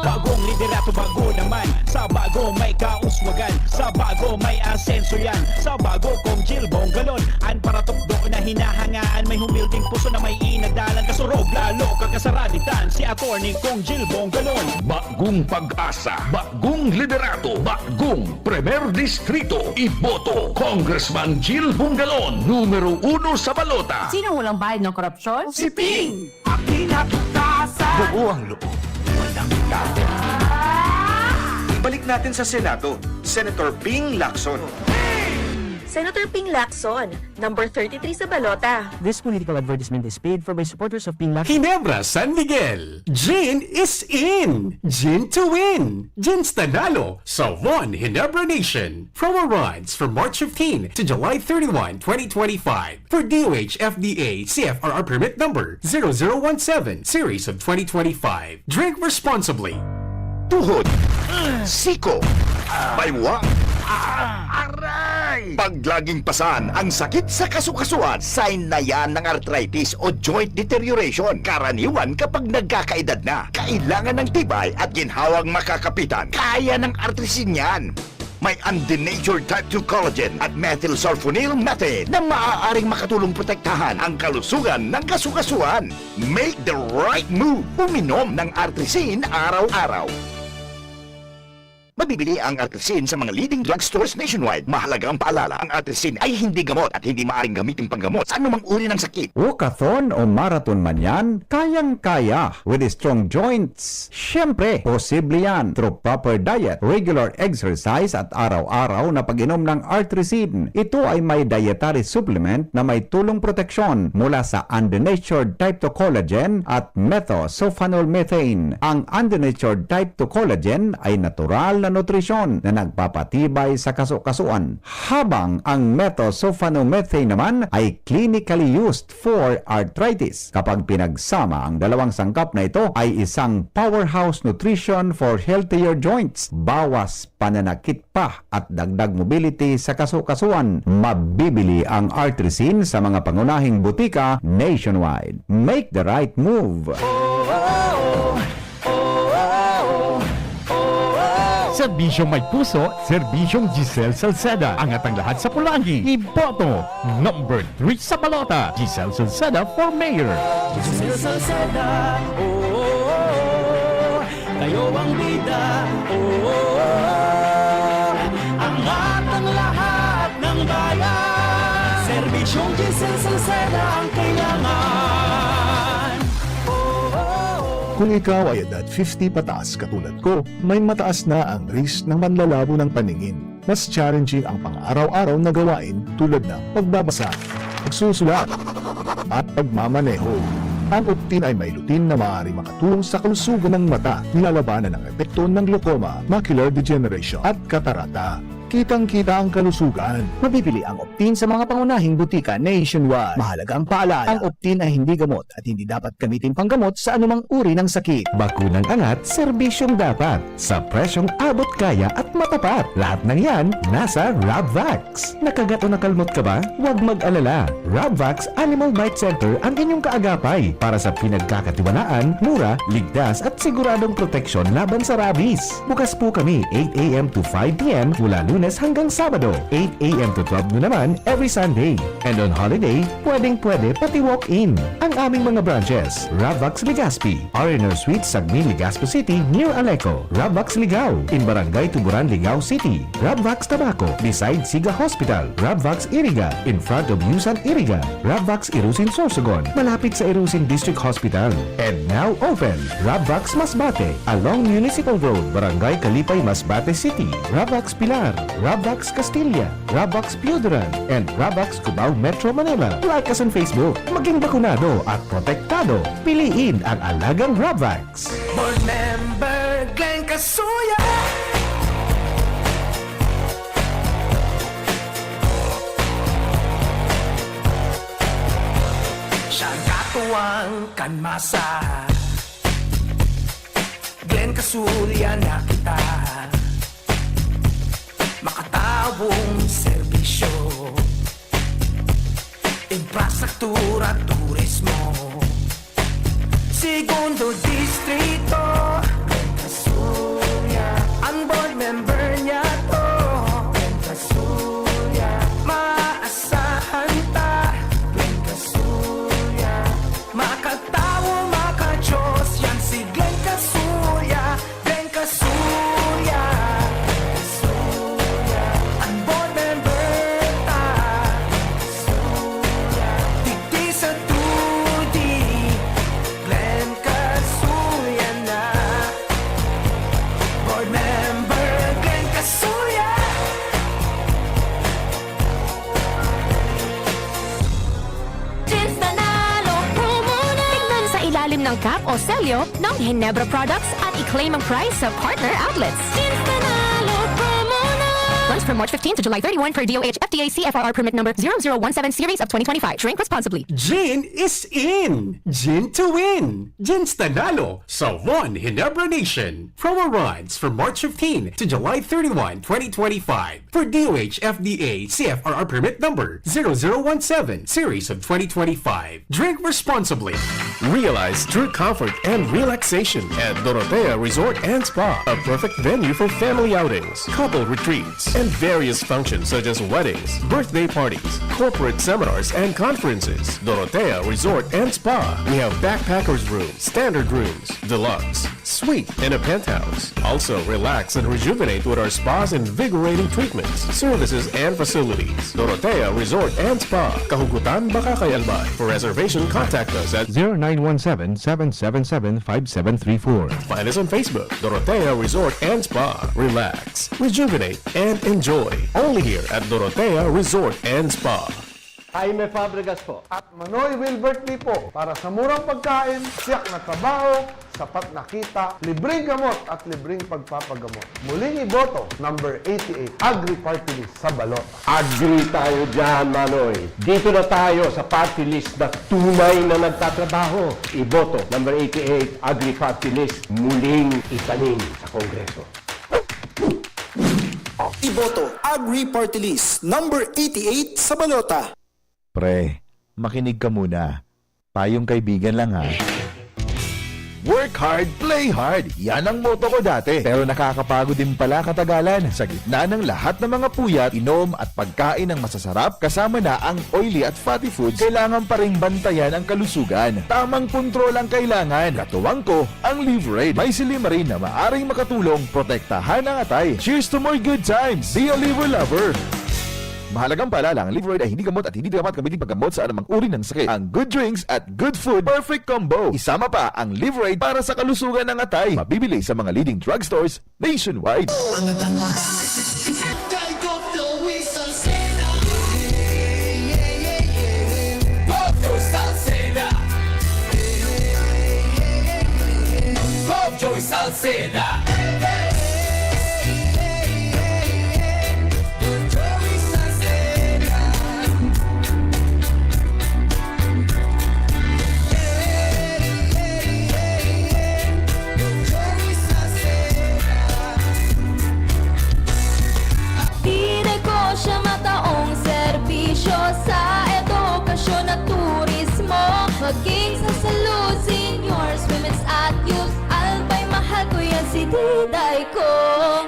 Bagong liderato, bago naman. Sa bago may kauswagan. Sa bago may asenso yan. Sa bago, Cong Jil Bongalon. An paratukdo na hinahangaan. May humilding puso na may inadalan. Kasurog, lalo kang kasaraditan. Si Attorney Cong Jil Bongalon. Bagong pag-asa, bagong liderato, bagong Primer Distrito. Iboto, Congressman Jil Bongalon, numero uno sa balota. Sinong walang bayad ng korupsyon? Si Ping! Akin na putasan! Buo ang loob, walang takot. Balik natin sa Senado, Senator Ping Lacson. Senator Ping Lacson, number thirty-three sa balota. This political advertisement is paid for by supporters of Ping Lacson. Ginebra, San Miguel. Gin is in. Gin to win. Gin's Nanalo sa One Ginebra Nation. Promo runs from March fifteen to July thirty-one, twenty twenty-five. For D O H F D A C F R R permit number zero zero one seven, series of twenty twenty-five. Drink responsibly. Tuhod. Siko. Baywang. Aray! Pag laging pasan ang sakit sa kasukasuan, sign na yan ng arthritis o joint deterioration. Karaniwan kapag nagkakaedad na, kailangan ng tibay at ginhawang makakapitan. Kaya ng Artrisin yan. May undenatured type two collagen at methylsulfonyl methane na maaaring makatulong protektahan ang kalusugan ng kasukasuan. Make the right move. Uminom ng Artrisin araw-araw. Mabibili ang Artrisin sa mga leading drugstores nationwide. Mahalagang paalala, ang Artrisin ay hindi gamot at hindi maaaring gamitin panggamot sa anumang uri ng sakit. Walkathon o marathon man yan, kayang-kaya with strong joints. Siyempre, posible yan through proper diet, regular exercise at araw-araw na pag-inom ng Artrisin. Ito ay may dietary supplement na may tulong proteksyon mula sa undenatured type two collagen at methosulfonol methane. Ang undenatured type two collagen ay natural na Nutrition na nagpapatibay sa kaso-kasuan, habang ang methoxyphenomethaine naman ay clinically used for arthritis. Kapag pinagsama ang dalawang sangkap na ito ay isang powerhouse nutrition for healthier joints, bawas pananakit pa at dagdag mobility sa kaso-kasuan. Mabibili ang Artrisin sa mga pangunahing butika nationwide. Make the right move! Serbisyong may puso, serbisyong Giselle Salceda. Angat ang lahat sa pulangin. Iboto, number three sa balota, Giselle Salceda for mayor. Giselle Salceda, oh, kayo ang bida, oh, angat ang lahat ng bayan. Serbisyong Giselle Salceda ang kailangan. Oh, oh, oh. Kung ikaw ay edad fifty pataas katulad ko, may mataas na ang risk ng panlalabo ng paningin. Mas challenging ang pang-araw-araw na gawain tulad ng pagbabasa, pagsusulat, at pagmamaneho. Ang Optin ay may lutein na maaari makatulong sa kalusugan ng mata, nilalabanan ang epekto ng glaucoma, macular degeneration, at katarata. Kitang-kita ang kalusugan. Mabibili ang Optin sa mga pangunahing butika nationwide. Mahalaga ang paalala. Ang Optin ay hindi gamot at hindi dapat gamitin panggamot sa anumang uri ng sakit. Bakunang angat, serbisyong dapat, sa presyong abot kaya at matapat. Lahat ng yan, nasa Rabvax. Nakagat o nakalmot ka ba? Huwag mag-alala. Rabvax Animal Bite Center ang inyong kaagapay para sa pinagkakatiwalaan, mura, ligtas at siguradong proteksyon laban sa rabies. Bukas po kami eight a m to five p m mula Lunes hanggang Sabado, eight a m to twelve noon naman every Sunday. And on holiday, pwedeng-pwede pati walk-in. Ang aming mga branches, Ravax Legazpi, R and R Suite, Sagmin, Legazpi City, near Aleco, Ravax Ligao, in Barangay Tuburan, Ligao City, Ravax Tabaco, beside Siga Hospital, Ravax Iriga, in front of Yusan Iriga, Ravax Irusin Sorsogon, malapit sa Irusin District Hospital. And now open, Ravax Masbate, along Municipal Road, Barangay Kalipay, Masbate City, Ravax Pilar, Ravax Castilla, Ravax Pioduran, and Ravax Cubao, Metro Manila. Like us on Facebook. Maging bakunado at protektado. Piliin ang alagang Ravax. Board member Glenn Casuya. Siya ang katuwang kan masa. Glenn Casuya na kita. Makatabong serbisyo, infrastruktura, turismo. Segundo Distrito, Glenn Casuya. Ang board member niya to, Glenn Casuya. Maasahan ta, Glenn Casuya. Makatawo, makadiyos, yan si Glenn Casuya. Glenn Casuya. An board member ta. Digdi sa two D, Glenn Casuya na. Board member Glenn Casuya. Jeans Nanalo promo na! Tignan sa ilalim ng cap o selyo ng Ginebra products at i-claim ang prize sa partner outlets. Jeans Nanalo promo na! Runs from March fifteen to July thirty-one per D O H F T A C F R R permit number zero zero one seven series of twenty twenty-five. Drink responsibly. Gin is in! Gin to win! Jeans Nanalo sa One Ginebra Nation. Promo runs from March fifteen to July thirty-one, twenty twenty-five. For D O H F D A C F R R permit number zero zero one seven series of twenty twenty-five. Drink responsibly. Realize true comfort and relaxation at Dorotea Resort and Spa, a perfect venue for family outings, couple retreats, and various functions such as weddings, birthday parties, corporate seminars, and conferences. Dorotea Resort and Spa. We have backpackers room, standard rooms, deluxe, suite, and a penthouse. Also, relax and rejuvenate with our spa's invigorating treatments, services, and facilities. Dorotea Resort and Spa, Kahugutan, Bacacay, Albay. For reservation, contact us at zero nine one seven, seven seven seven, five seven three four. Find us on Facebook, Dorotea Resort and Spa. Relax, rejuvenate, and enjoy. Only here at Dorotea Resort and Spa. Jaime Fabregas po. At Manoy Wilbert Lipo, para sa murang pagkain, siyak na trabaho, sapat na kita, libreng gamot at libreng pagpapagamot. Muling iboto, number eighty-eight, Agri Party List sa balota. Agree tayo dyan, Manoy. Dito na tayo sa party list na tunay na nagtatrabaho. Iboto, number eighty-eight, Agri Party List, muling itanim sa Kongreso. Iboto, Agri Party List, number eighty-eight sa balota. Pre, makinig ka muna. Payong kaibigan lang ha. Work hard, play hard. Yan ang motto ko dati. Pero nakakapagod din pala katagalan. Sa gitna ng lahat ng mga puyat, inom at pagkain ng masasarap, kasama na ang oily at fatty foods, kailangan pa ring bantayan ang kalusugan. Tamang kontrol ang kailangan. Katuwang ko, ang Livraid. May silymarin na maaring makatulong protektahan ang atay. Cheers to more good times! Be a liver lover! Mahalagang paalala, ang Livraid ay hindi gamot at hindi dapat gamitin paggamot sa anumang uri ng sakit. Ang good drinks at good food, perfect combo. Isama pa ang Livraid para sa kalusugan ng atay. Mabibili sa mga leading drugstores nationwide. Diday ko siya mataong serbisyo sa edukasyon at turismo. Maging sa salud, seniors, women's at youth. Albay mahal ko yan si Diday ko.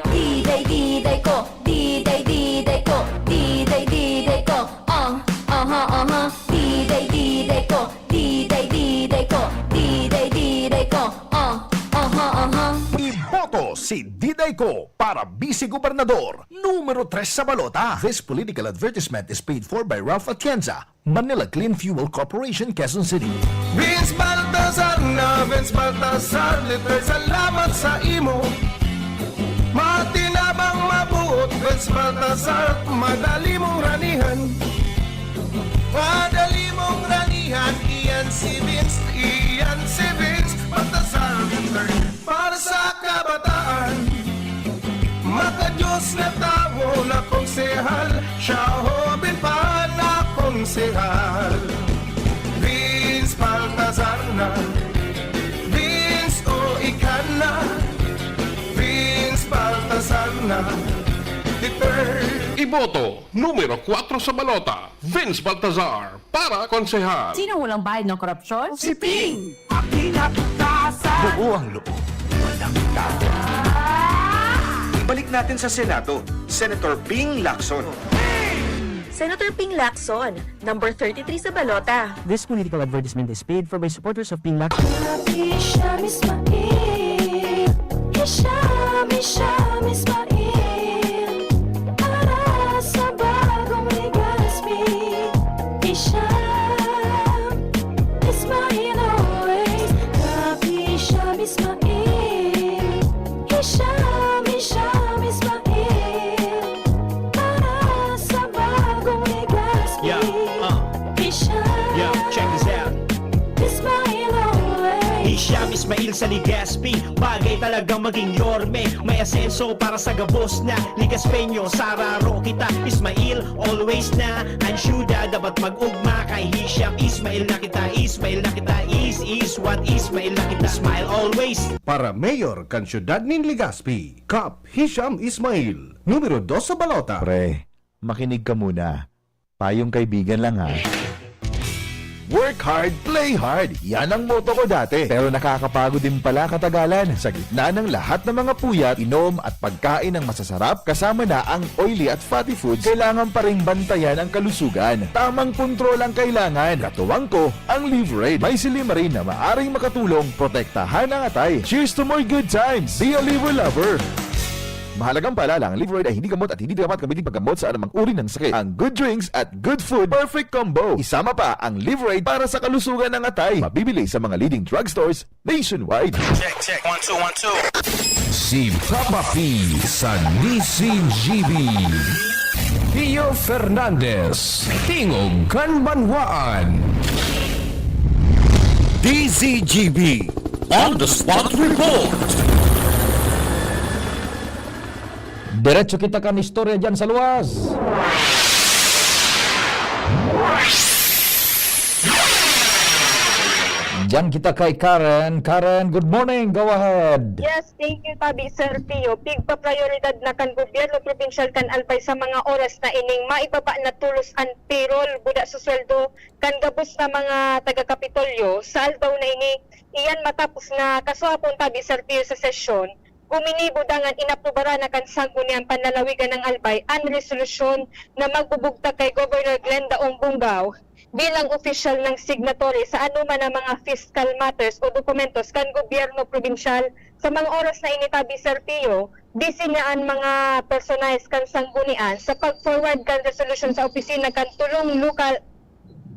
Diday, Diday ko. Diday, Diday ko. Diday, Diday ko. Ah, aha, aha. Diday, Diday ko. Diday, Diday ko. Diday, Diday ko. Ah, aha, aha. Iboto si Diday Ko para Vice Gobernador, numero tres sa balota. This political advertisement is paid for by Ralph Atienza, Manila Clean Fuel Corporation, Quezon City. Vince Baltazar na, Vince Baltazar, literal salamat sa imo. Matinabang mabuot, Vince Baltazar, madali mong ranihan. Madali mong ranihan, iyan si Vince, iyan si Vince Baltazar the third. Para sa kabataan, maka-Diyos na tawo na konsehal, siya hoben pa na konsehal. Vince Baltazar na, Vince o ika na, Vince Baltazar na, the third. Iboto, numero kwatro sa balota, Vince Baltazar, para konsehal. Sino walang bayad ng korupsyon? Si Ping! Ang kinabukasan! Buo ang loob. Walang tao. Ibalik natin sa Senado, Senator Ping Lacson. Senator Ping Lacson, number thirty-three sa balota. This political advertisement is paid for by supporters of Ping Lacson. Hisham Ismail, Hisham, Hisham Ismail, para sa bagong Legazpi. Hisham Ismail always, Kap Hisham Ismail, Hisham, Hisham Ismail, para sa bagong Legazpi. Yeah, uh. Hisham, Yo, check this out. Ismail always. Hisham Ismail sa Legazpi, bagay talagang maging yorme. May asenso para sa gabos na Legazpeño. Sararo kita, Ismail, always na. Ang syudad dapat mag-ugma. Kay Hisham Ismail na kita, Ismail na kita. Is, is what Ismail na kita. Smile always. Para mayor kan siyudad nin Legazpi, Kap Hisham Ismail, numero dos sa balota. Pre, makinig ka muna. Payong kaibigan lang ha. Work hard, play hard. Yan ang motto ko dati. Pero nakakapagod din pala katagalan. Sa gitna ng lahat ng mga puyat, inom at pagkain ng masasarap, kasama na ang oily at fatty foods, kailangan pa ring bantayan ang kalusugan. Tamang kontrol ang kailangan. Katuwang ko, ang Livraid. May silymarin na maaring makatulong protektahan ang atay. Cheers to more good times! Be a liver lover! Mahalagang paalala, ang Livraid ay hindi gamot at hindi dapat gamitin paggamot sa anumang uri ng sakit. Ang good drinks at good food, perfect combo. Isama pa ang Livraid para sa kalusugan ng atay. Mabibili sa mga leading drugstores nationwide. Check, check. One, two, one, two. Si Papa P sa Nissin G B. Pio Fernandez, Tingog kan Banwaan. D Z G B On the Spot Report. Diretso kita kan istorya dyan sa luwas. Diyan kita kay Karen. Karen, good morning. Go ahead. Yes, thank you, tabi, Sir Pio. Pigpa-prioridad na kan gobyerno probinsyal kan Albay sa mga oras na ining maibaba na tulos an payroll, buda sa sweldo, kan gabos na mga taga-Kapitolyo sa aldaw na ini. Iyan matapos na kasuhapon, tabi, Sir Pio, sa sesyon, guminibo dangan inaprobara na kan Sangguniang Panlalawigan ng Albay an resolusyon na magbubugtak kay Governor Glenda Ong Bungao bilang opisyal ng signatory sa anuman na mga fiscal matters o dokumentos kan gobyerno probinsyal. Sa mga oras na ini, tabi, Sir Pio, busy na an mga personahes kan sanggunian sa pag-forward kan resolusyon sa opisina kan tulong local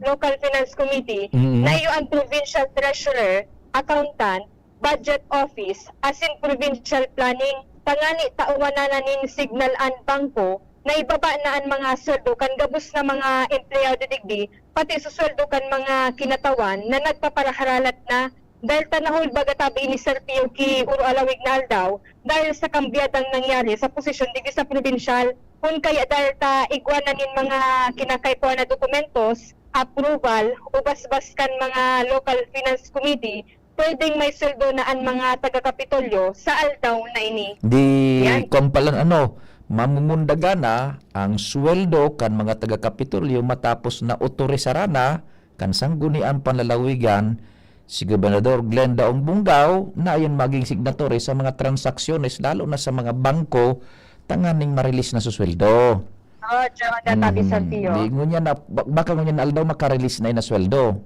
local finance committee, Mm. na iyo ang provincial treasurer, accountant, budget office, asin provincial planning, tangani tawan na nin signal an bangko na ibaba na an mga sweldo kan gabos na mga empleyado digdi, pati sa sweldo kan mga kinatawan na nagpaparaharalat na dahil ta nahulbaga, tabi, ini, Sir Pio, ki Uro Alawig na aldaw dahil sa kambyadang nangyari sa posisyon digdi sa probinsyal, kun kaya dahil ta igwa na nin mga kinakaipuhan na dokumentos, approval, o basbas kan mga local finance committee, pwedeng may sweldo na an mga taga-Kapitolyo sa aldaw na ini. Di Yan. Kampalan, ano, mamumundagan na ang sweldo kan mga taga-Kapitolyo matapos na otorisara na kan Sangguniang Panlalawigan si Gobernador Glenda Ong Bungao na ayon maging signatory sa mga transaksyones, lalo na sa mga bangko, tanganing ma-release na su sweldo. Oh, John, tabi, Sir Pio. Di ngunyan na, ba- baka ngunyan na aldaw makarelease na yun na sweldo.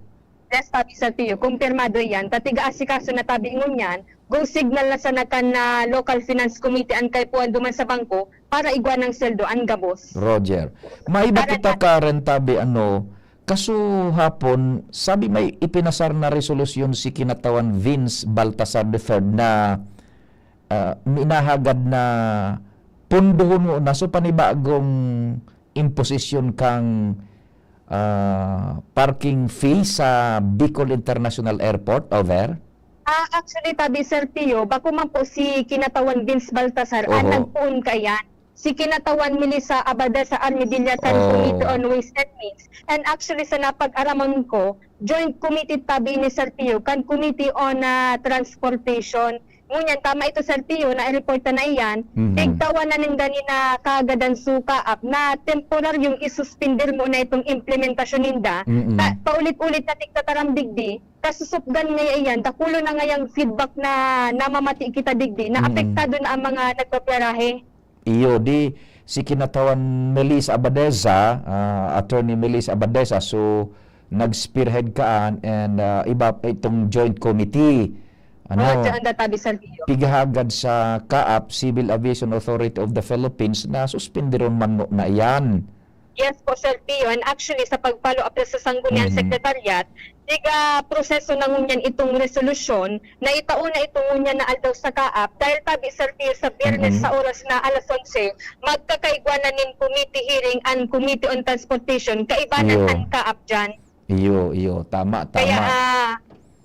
Yes, tabi, Sir Pio. Kumpirmado iyan. Tatiga asikaso na, tabi, ngunyan, go signal na sana kan na local finance committee an kaipuhan duman sa bangko para igwa ng sweldo an gabos. Roger. Maiba Karen, kita, Karen, tabi, ano, kasuhapon, sabi may ipinasar na resolusyon si Kinatawan Vince Baltasar the third na ah, minahagad na pundohon mo na so panibagong imposition kang ah, parking fee sa Bicol International Airport, over? Ah, actually, tabi, Sir Pio, bako man po si Kinatawan Vince Baltasar an Oho. nagpoon kaiyan. Si Kinatawan Melissa Abadesa Armedilla kan Oh. Committee on Ways and Means. And actually, sa napag-araman ko, joint committee, tabi, ni Sir Pio kan Committee on ah, Transportation. Ngunyan, tama ito, Sir Pio, na i-report na iyan. Mhm. Tigtawan na nin gani na kagadan suka up na temporaryong isuspender mo na itong implementasyon ninda. Mm-mm. Ta- paulit-ulit na tigtataram digdi, kasusupgan ngaya iyan, dakulo na ngayang feedback na namamati kita digdi, na Mm. apektado na ang mga nagbabiyahe. Iyo, di si Kinatawan Melissa Abadesa, ah, Attorney Melissa Abadesa, so nag-spearhead kaan and ah, iba itong joint committee. Ano, Oh, ito ang databi sa video. Pigahagad sa kaap, Civil Aviation Authority of the Philippines, na suspenderon man mo na iyan. Yes po, Sir Pio. And actually, sa pag-follow up sa Sangguniang Mhm. Secretariat, tiga proseso na ngunyan itong resolusyon na itao na itong ngunyan na aldaw sa kaap dahil tabi, Sir Pio, sa Biyernes Mhm. sa oras na alas onse, magkakaigwa na nin committee hearing and Committee on Transportation, kaibanan Iyo. ang kaap dyan. Iyo, iyo. Tama, tama. Kaya ah,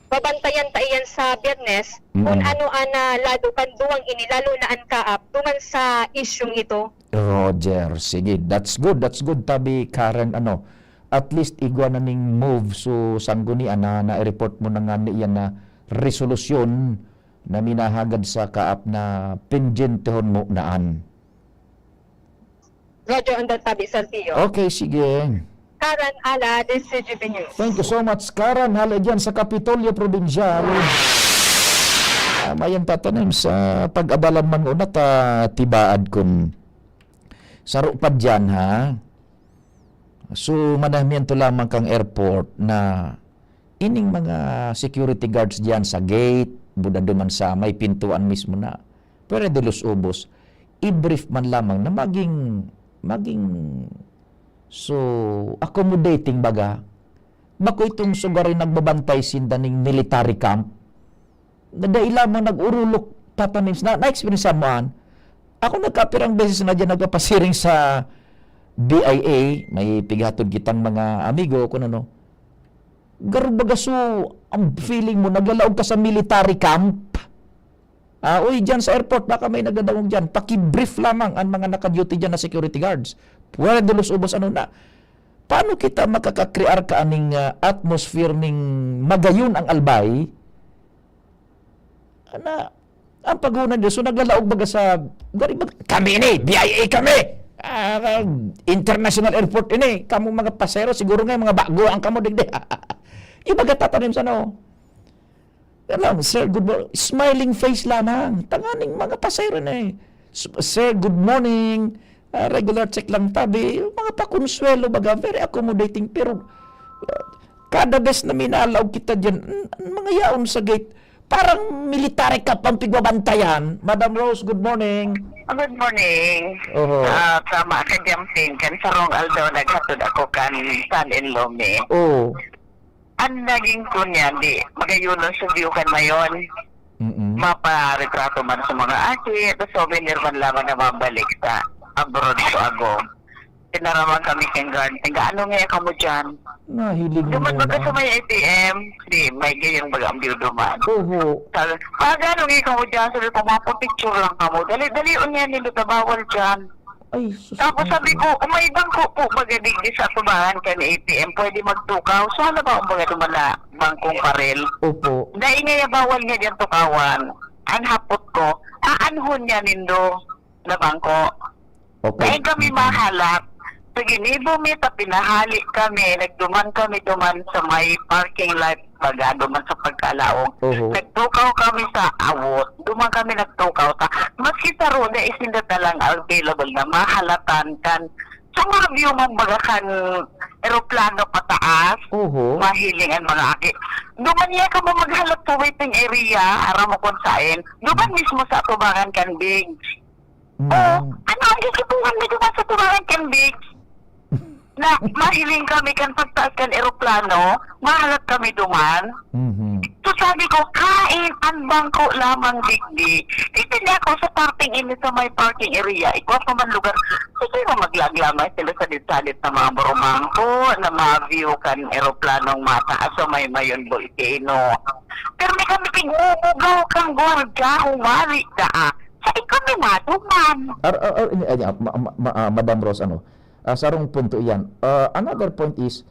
babantayan ta iyan sa Biyernes kung Mm. ano ang ah, lado kan duwang ini, lalo na ang kaap, duman sa isyung ito. Roger, sige. That's good, that's good, tabi Karen, ano, at least igwa na ning move so Sanggunian na na-report mo na nga niyan na resolusyon na minahagad sa kaap na pendyentehon mo naan. Roger, ang databi, Sir Pio. Okay, sige. Karen Ala, this is G B News. Thank you so much, Karen. Hali dyan sa Kapitolyo Probinsyal. Ah, mayan tatanim sa pag-abalan man una ta tibaad kun saro pa dyan, ha? So, manahmiento lamang kang airport na ining mga security guards diyan sa gate, buda duman sa may pintuan mismo na pwede los ubos, i-brief man lamang na maging, maging, so, accommodating baga. Bako itong sugarin nagbabantay sinda ning military camp. Na dai lamang nag-urulok, tatanim. Na, na-experience mo, an? Ako nagkapirang beses na dyan nagpapasiring sa B I A, may pighatod kitang mga amigo, kung ano. Garo baga so, ang feeling mo, naglalaog ka sa military camp. Ah, uy, dyan sa airport, baka may nagdadangog dyan. Paki-brief lamang ang mga naka-duty dyan na security guards. Fuera de los ubos, ano na. Paano kita makakakrear ka aning, ah, atmosphere ning magayon ang albay? Ana, ang paghunan niya, so naglalaog baga sa, gari mag-, kami ni, B I A kami! Ah, international airport ini. Kamo mga pasahero, siguro nga mga bago ang kamo digdi. Yung baga tatanim sa ano. Alam, "Sir, good morning." Smiling face lamang. Tanganing mga pasahero na eh. "S-, sir, good morning. Ah, regular check lang tabi." Yung mga pakonsuelo baga, very accommodating. Pero, ah, kada beses na minalaog kita dyan, n-, mga yaon sa gate, parang military ka pang pigbabantayan. Madam Rose, good morning. Ah, good morning. Oho. Ah, tama ka, Jumping. Kan sarong aldaw, naghatod ako kan son-in-law mi. Oo. Ang naging kunya, di, magayunon sa view kan mayon. Mm-mm. Maparetrato man sa mga aki, at souvenir man lamang na mabalik sa abroad ko ago. Tinaraman kami kang guard. Tingga, "Ano nga kamo dyan?" Nahiling mo Duman baga muna. Sa may A T M, di, may gayang baga ang view duman. Oho. Sabi, "Pag ano nga kamo dyan?" Sabi ko, "Mapapicture lang kamo." "Dali, dali, unya nindot na bawal dyan." Ay, sus, Tapos sabi ko, "Kung may bangko po baga digdi sa atubangan kan A T M, pwede magtukaw." So, ano ba ang baga duman na bangkong parel? Opo. Dai nga ya bawal nga diyan tukawan. Ang hapot ko, aanhon niya nindo na bangko. Okay. Dai kami Mm. mahalat. Sa ginibo mi, ta pinahali kami, nagduman kami duman sa may parking lot. Baga duman sa pagkalaog. Oho. Nagtukaw kami sa awot. Duman kami nagtukaw ta. Maski saro na isinda talang available na mahalatan kan sa mga view mong baga kan eroplano pataas. Oho. Mahiling ang mga aki. Duman niya ka mo maghalat sa waiting area, aram mo kung saan. Duman mismo sa atubangan kan Big. Mm. Oh, ano ang gigibuhan mi duman sa atubangan kan Big? Na mahiling kami kan pagtaas kan eroplano, mahalat kami duman. Mhm. So sabi ko, "Kain, ang bangko lamang digdi." Titindi ako sa parking ini sa may parking area. Igwa pa man lugar. Sige mo, maglaglamay sila sa ditsalit na mga burumangko na ma-view kan eroplanong mataas sa may mayon volcano. Pero may kami tigbubugaw kang gwardiya, humali daa. Sa ikaw ni Mado man. Ar-, ar-, ar-, ini, ay, ah, ma-, ma-, ma-, ah, Madam Rose, ano, ah, sarong punto iyan. Ah, another point is,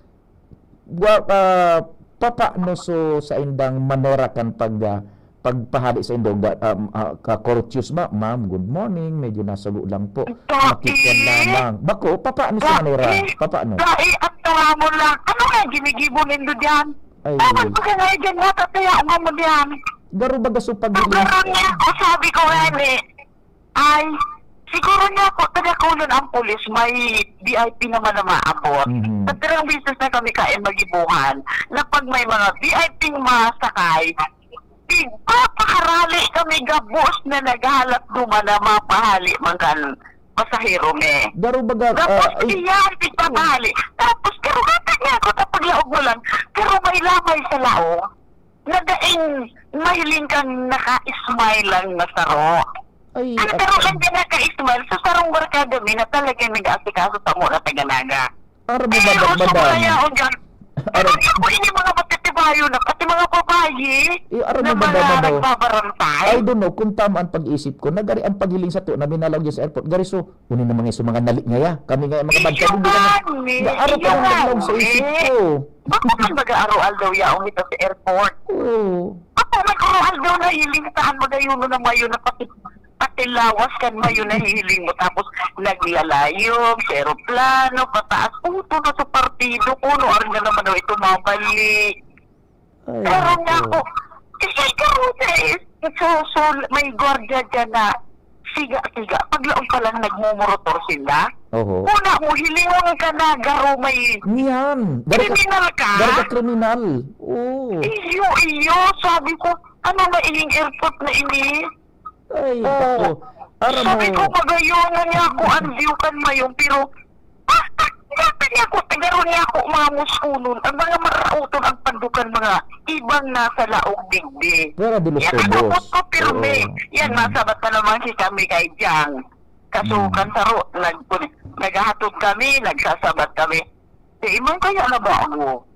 wa-, ah, papaano so sa indang manera kan pag, ah, pagpahali sa indo, ga-, ah, ah, ka-courteous ba? "Ma'am, good morning. Medyo nasugo lang po. Bakit? Makikita lamang." Bako, papaano sa manera? Bakit? Papaano? Dai, at tama mo lang. Ano nga ginigibo nindo diyan? Ay. Dapat ko ka nga dyan, natataya ang amo diyan. Garo baga so pag- Pagkaroon niya ako, sabi ko nga ni, ay, siguro niya ako, taga Colon ang pulis, may V I P naman na maabot. Mhm. Sa tirang beses na kami kain magibuhan, na pag may mga V I P masakay, tigpapakarali kami gabos na naghalat duman na mapahali man kan pasahero mi. Garo baga, Gabos ah, ay, iyan, tigpapahali. Tapos, garo gata niya ako, tapaglaog mo lang, garo may lamay sa laog. Nadaing mahiling kang naka-smile lang na saro. Ay, Ang at- saro lang din naka-smile sa sarong barkada mi na talagang nag-aasikaso sa mga taga-Naga. Aram mo, Eh, madam, gusto ko madam. Kaya akong dyan. Aram- Ano niya po ini mga matitibayo na, pati mga babayi Eh, aram na mo, madam, mga ano? Nagbabarantay? I don't know kung tama ang pag-iisip ko. Nagari ang paghiling sa to na minalaw dyan sa airport. Gari so, Uni na mga iso mga nali ngaya. Kami ngaya mga Iyo bantay, hindi na nga, nga ni, nga araw iyo pa nga naglaog sa ni. Isip ko. Bako man mag-aaroal daw yaong ito sa airport. Oo. Bako man aroal daw na hiling saan magayuno na mayo na pati, pati lawas kan mayo na hihiling mo. Tapos naglalayog sa eroplano, pataas. Puto na sa partido ko, no, arin na naman daw ito mabalik. Ay, Pero nga nako. Ako, kasi ikaw, eh, so, so, may gwardiya dyan na siga-siga. Paglaog pa lang nagmumorotor sila. Oho. Una mo, hilingon ka na, garo may Niyan. Garo ka, kriminal ka. Garo ka kriminal. Oo. Iyo, iyo. Sabi ko, ano na ining airport na ini? Ay, Oo. Ako. Aram Sabi mo. Ko, magayon na niya ako ang view kan mayon, pero, ah, ah, dapat niya ako, tagaro niya ako, mga muskunon, ang mga marauton ang pandukan, mga ibang nasa laog digdi. Pero de los Yan ang ubos. Abot ko, pirmi. Oo. Yan, Mm. Masabat na naman si kami kay Jang. Kaso, Mm. Kan saro, nagpuli. Naghahatod kami, nagsasabat kami. Sa imong kaya na ba ako?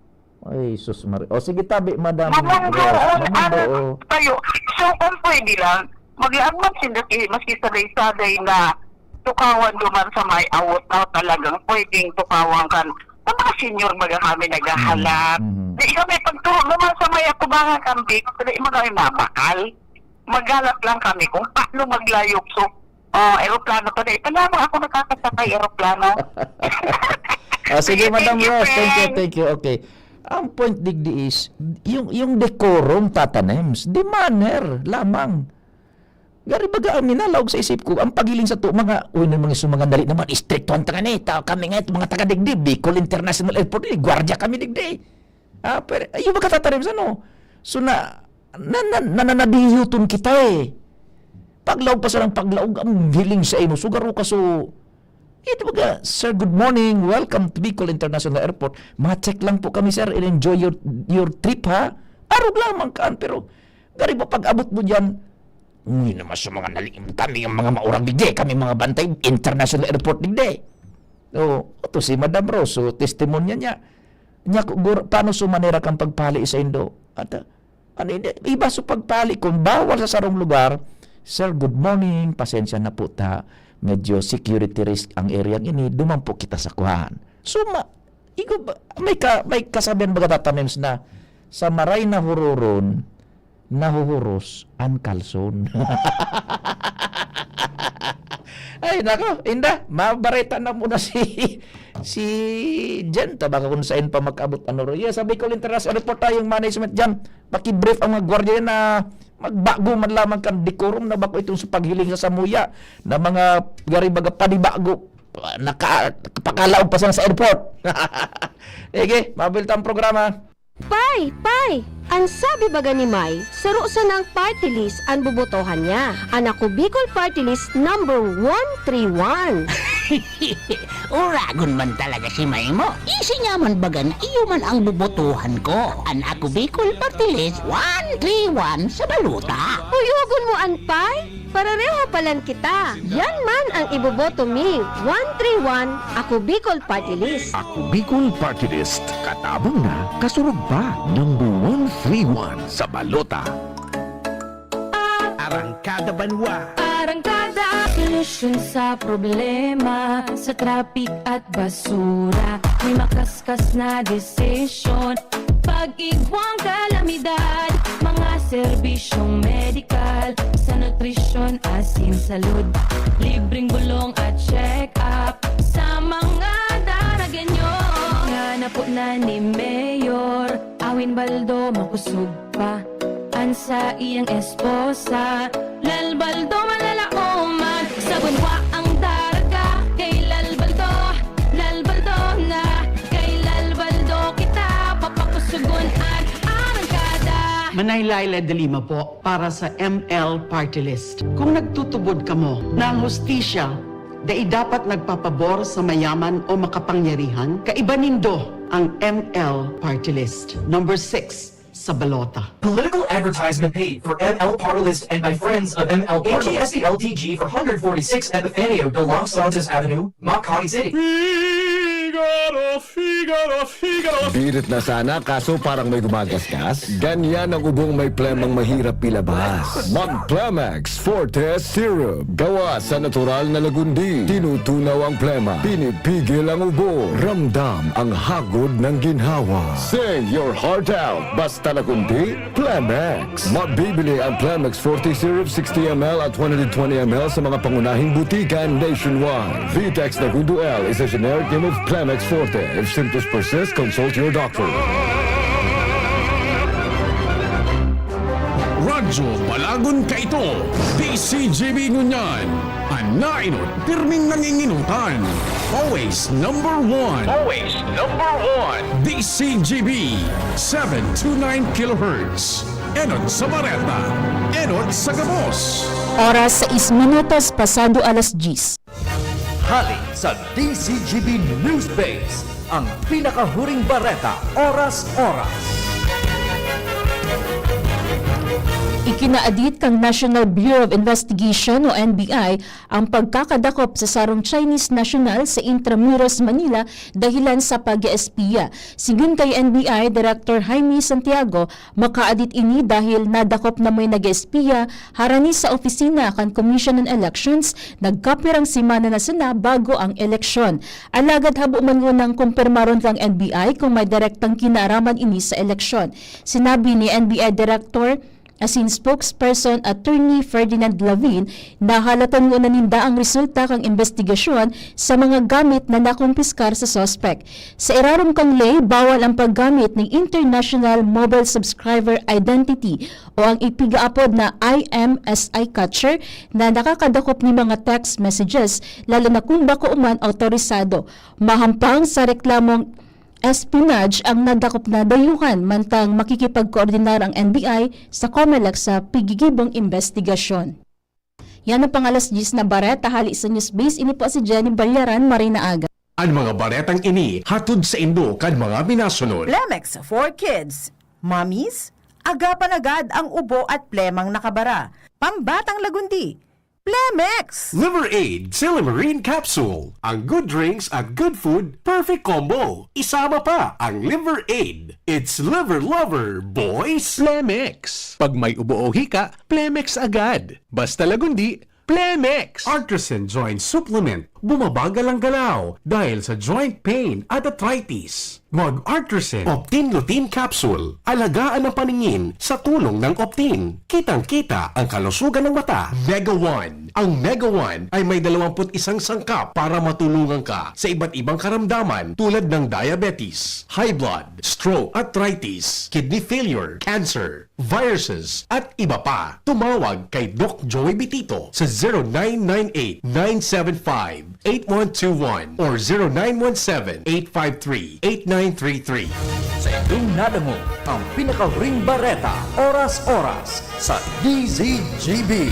Ay, sus Maria. O, sige, tabi, Madam Mamang Rose. Doon, Mamang ano, Doon. Tayo. So, kung pwede lang, maglaag man sinda ki-, maski saday-saday na tukawan duman sa may awot na talagang pwedeng tukawan kan sa mga senior baga kami naghahalat. Mhm. Di kami pagturo naman sa may atubangan kan Bicol, di man kami mabakal. Magalat lang kami kung paano maglayog. So, oh, eroplano pa na. Ito lamang ako nakakasakay eroplano. Ah, sige, Okay, Madam thank you, Rose. Thank you, friend. Thank you. Okay. Ang point digdi is, yung, yung decorum, Tata Nems, the manner lamang. Gari baga, ang minalaog sa isip ko, ang paghiling sa to, mga, uy, nang mga sumangan dali naman, istriktuhan ta nga ni, ta, kami nga, mga taga digdi, Bicol International Airport, eh, gwardiya kami digdi. Ah, pero, ay, yung mga Tata Nems, ano? So, na, na, na, nananadiyoton kita eh. Paglaog pa sa paglaog, ang hiling sa imo. So, garo ka, so, ito baga, "Sir, good morning. Welcome to Bicol International Airport. Ma-check lang po kami, sir, and enjoy your, your trip, ha?" Arog lamang kaan, pero gari ba pag-abot mo diyan, "Uy, naman sa mga nali-, kami ang mga maurag digdi, kami mga bantay, international airport digdi." O, ito si Madam Rose, so, testimonya niya. Niya, gur-, paano sa manera kang pagpali sa indo? At, ah, ano, hindi, iba sa pagpali, kung bawal sa sarong lugar, "Sir, good morning, pasensya na po ta, medyo security risk ang area ini, duman po kita sa kuan." So, ma-, igo ba, may ka-, may kasabihan baga, Tata Nems, na, "Sa maray na huroron, nahuhuros an kalson." Ay, nako, inda, mabareta na muna si, si Jen, ta baka kung saan pa mag-abot, ano, ro. Yeah, sa Bicol International Airport tayong management dyan. Paki-brief ang mga gwardiya na magbago man lamang kan decorum na bako itong sa paghiling sa samuya na mga gari baga panibago. Naka-, pakalaog pa siya sa airport. Ege, mabilta ang programa. Pay! Pay! An sabi baga ni May, saro sanang party list an bobotohan niya. An Ako Bicol Party List number one three one. Uragon man talaga si May mo. Isi niya man baga na iyo man ang bobotohan ko. An Ako Bicol Party List one three one sa balota. Puyogon mo an Pay? Parareho palan kita. Yan man ang iboboto mi, one three one, Ako Bicol Party List. Ako Bicol Party List, katabang na, kasurog pa. Number one three one sa balota. Arangkada Banwa. Arangkada. Solusyon sa problema, sa traffic at basura. May makaskas na desisyon. Pag-igwang kalamidad, mga serbisyong medikal, sa nutrisyon, asin, salud, libreng bulong at check-up sa mga Daragenyo. Nga napo na ni Mayor Awin Baldo, makusog pa an saiyang esposa. Lalbaldo malalaoman sa banwa ang daraga. Kay Lalbaldo, Lalbaldo na. Kay Lalbaldo kita papakusugon an arangkada. Manay Laila de Lima po para sa M L Party List. Kung nagtutubod kamo na ang hustisya dai dapat nagpapabor sa mayaman o makapangyarihan, kaiba nindo ang M L Party List. Number six sa balota. Political advertisement paid for M L Party List and by friends of M L Party List. A T S T L T G four forty-six Epifanio de los Santos Avenue, Makati City. Figaro, Figaro, Figaro. Birit na sana, kaso parang may gumagasgas. Ganyan ang ubong may plemang mahirap ilabas. Mag Plemex Forte Syrup. Gawa sa natural na lagundi. Tinutunaw ang plema. Pinipigil ang ubo. Ramdam ang hagod ng ginhawa. Sing your heart out. Basta lagundi, Plemex. Mabibili ang Plemex Forte Syrup sixty M L at one hundred twenty M L sa mga pangunahing butika nationwide. Vitex Lagundo L is a generic name of Plemex Forte. If symptoms persist, consult your doctor. Radyo Balagon kaito, D C G B ngunyan. An nainot, pirming nanginginutan. Always number one. Always number one. D C G B, seven two nine kilohertz. Enot sa bareta, enot sa gabos. Oras, sais minutos pasado alas diyes. Hali sa D C G B News Base, ang pinakahuring bareta, oras-oras. Ikinaadit kan National Bureau of Investigation o N B I ang pagkakadakop sa sarong Chinese national sa Intramuros, Manila dahilan sa pag-espiya. Sigon kay N B I Director Jaime Santiago, makaadit ini dahil nadakop na may nag-espiya harani sa opisina kan Commission on Elections, nagkapirang semana na sana bago ang eleksyon. Alagad habo man ngunang kumpirmaron kan N B I kung may direktang kinaaraman ini sa eleksyon. Sinabi ni N B I Director asin spokesperson Attorney Ferdinand Lavin, nahalatan nguna ninda ang resulta kan imbestigasyon sa mga gamit na nakumpiskar sa suspek. Sa irarom kan ley, bawal ang paggamit ng International Mobile Subscriber Identity o ang ipigaapod na I M S I catcher na nakakadakop ni mga text messages, lalo na kung bako man autorisado. Mahampang sa reklamong espionage ang nadakop na dayuhan, mantang makikipagkoordinar ang N B I sa Comelec sa pigigibong imbestigasyon. Yan ang pang-alas diyes na bareta hali sa Newsbase. Ini po si Jenny Ballaran, maray na aga. An mga baretang ini hatod saindo kan mga minasunod. Plemex for Kids. Mommies, agapan agad ang ubo at plemang nakabara. Pambatang lagundi, Plemex! Liver Aid Silymarin Capsule. Ang good drinks at good food, perfect combo. Isama pa ang Liver Aid. It's Liver Lover, boys! Plemex. Pag may ubo o hika, Plemex agad. Basta lagundi, Plemex! Artisan Joint Supplement. Bumabagal ang galaw dahil sa joint pain at arthritis. Mag-Artisan Optin Lutein Capsule. Alagaan ang paningin sa tulong ng Optin. Kitang-kita ang kalusugan ng mata. Mega One. Ang Mega One ay may dalawampu't isang sangkap para matulungan ka sa iba't ibang karamdaman tulad ng diabetes, high blood, stroke, arthritis, kidney failure, cancer, viruses, at iba pa. Tumawag kay Doc Joey Bitito sa zero nine nine eight, nine seven five, eight one two one or zero nine one seven, eight five three, eight nine three three. Sa inyong nadangog ang pinakahuring bareta, oras-oras, sa D Z G B.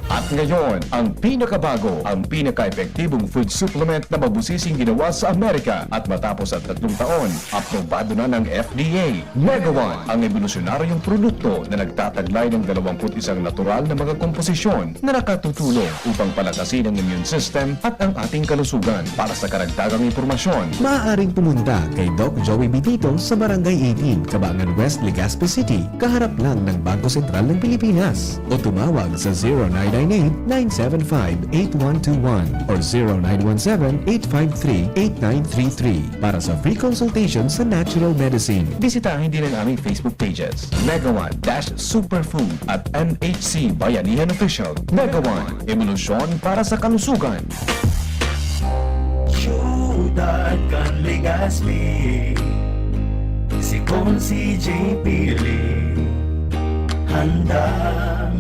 At ngayon, ang pinakabago, ang pinaka-epektibong food supplement na mabusising ginawa sa Amerika. At matapos ang tatlong taon, aprobado na ng F D A. Mega One, ang ebolusyonaryong produkto na nagtataglay ng dalawampu't isang natural na mga komposisyon na nakatutulong upang palakasin ang immune system at ang ating kalusugan. Para sa karagdagang impormasyon, maaaring pumunta kay Doc Joey Bitito sa Barangay eighteen, Cabangan West, Legazpi City, kaharap lang ng Bangko Sentral ng Pilipinas. O tumawag sa zero nine nine eight, nine seven five, eight one two one or zero nine one seven, eight five three, eight nine three three para sa free consultation sa natural medicine. Bisitahin din ang aming Facebook pages, Mega One dash Superfood at M H C Bayanihan Official. Mega One, ebolusyon para sa kalusugan. Siyudad kan Legazpi, si Consi J P Lee, handang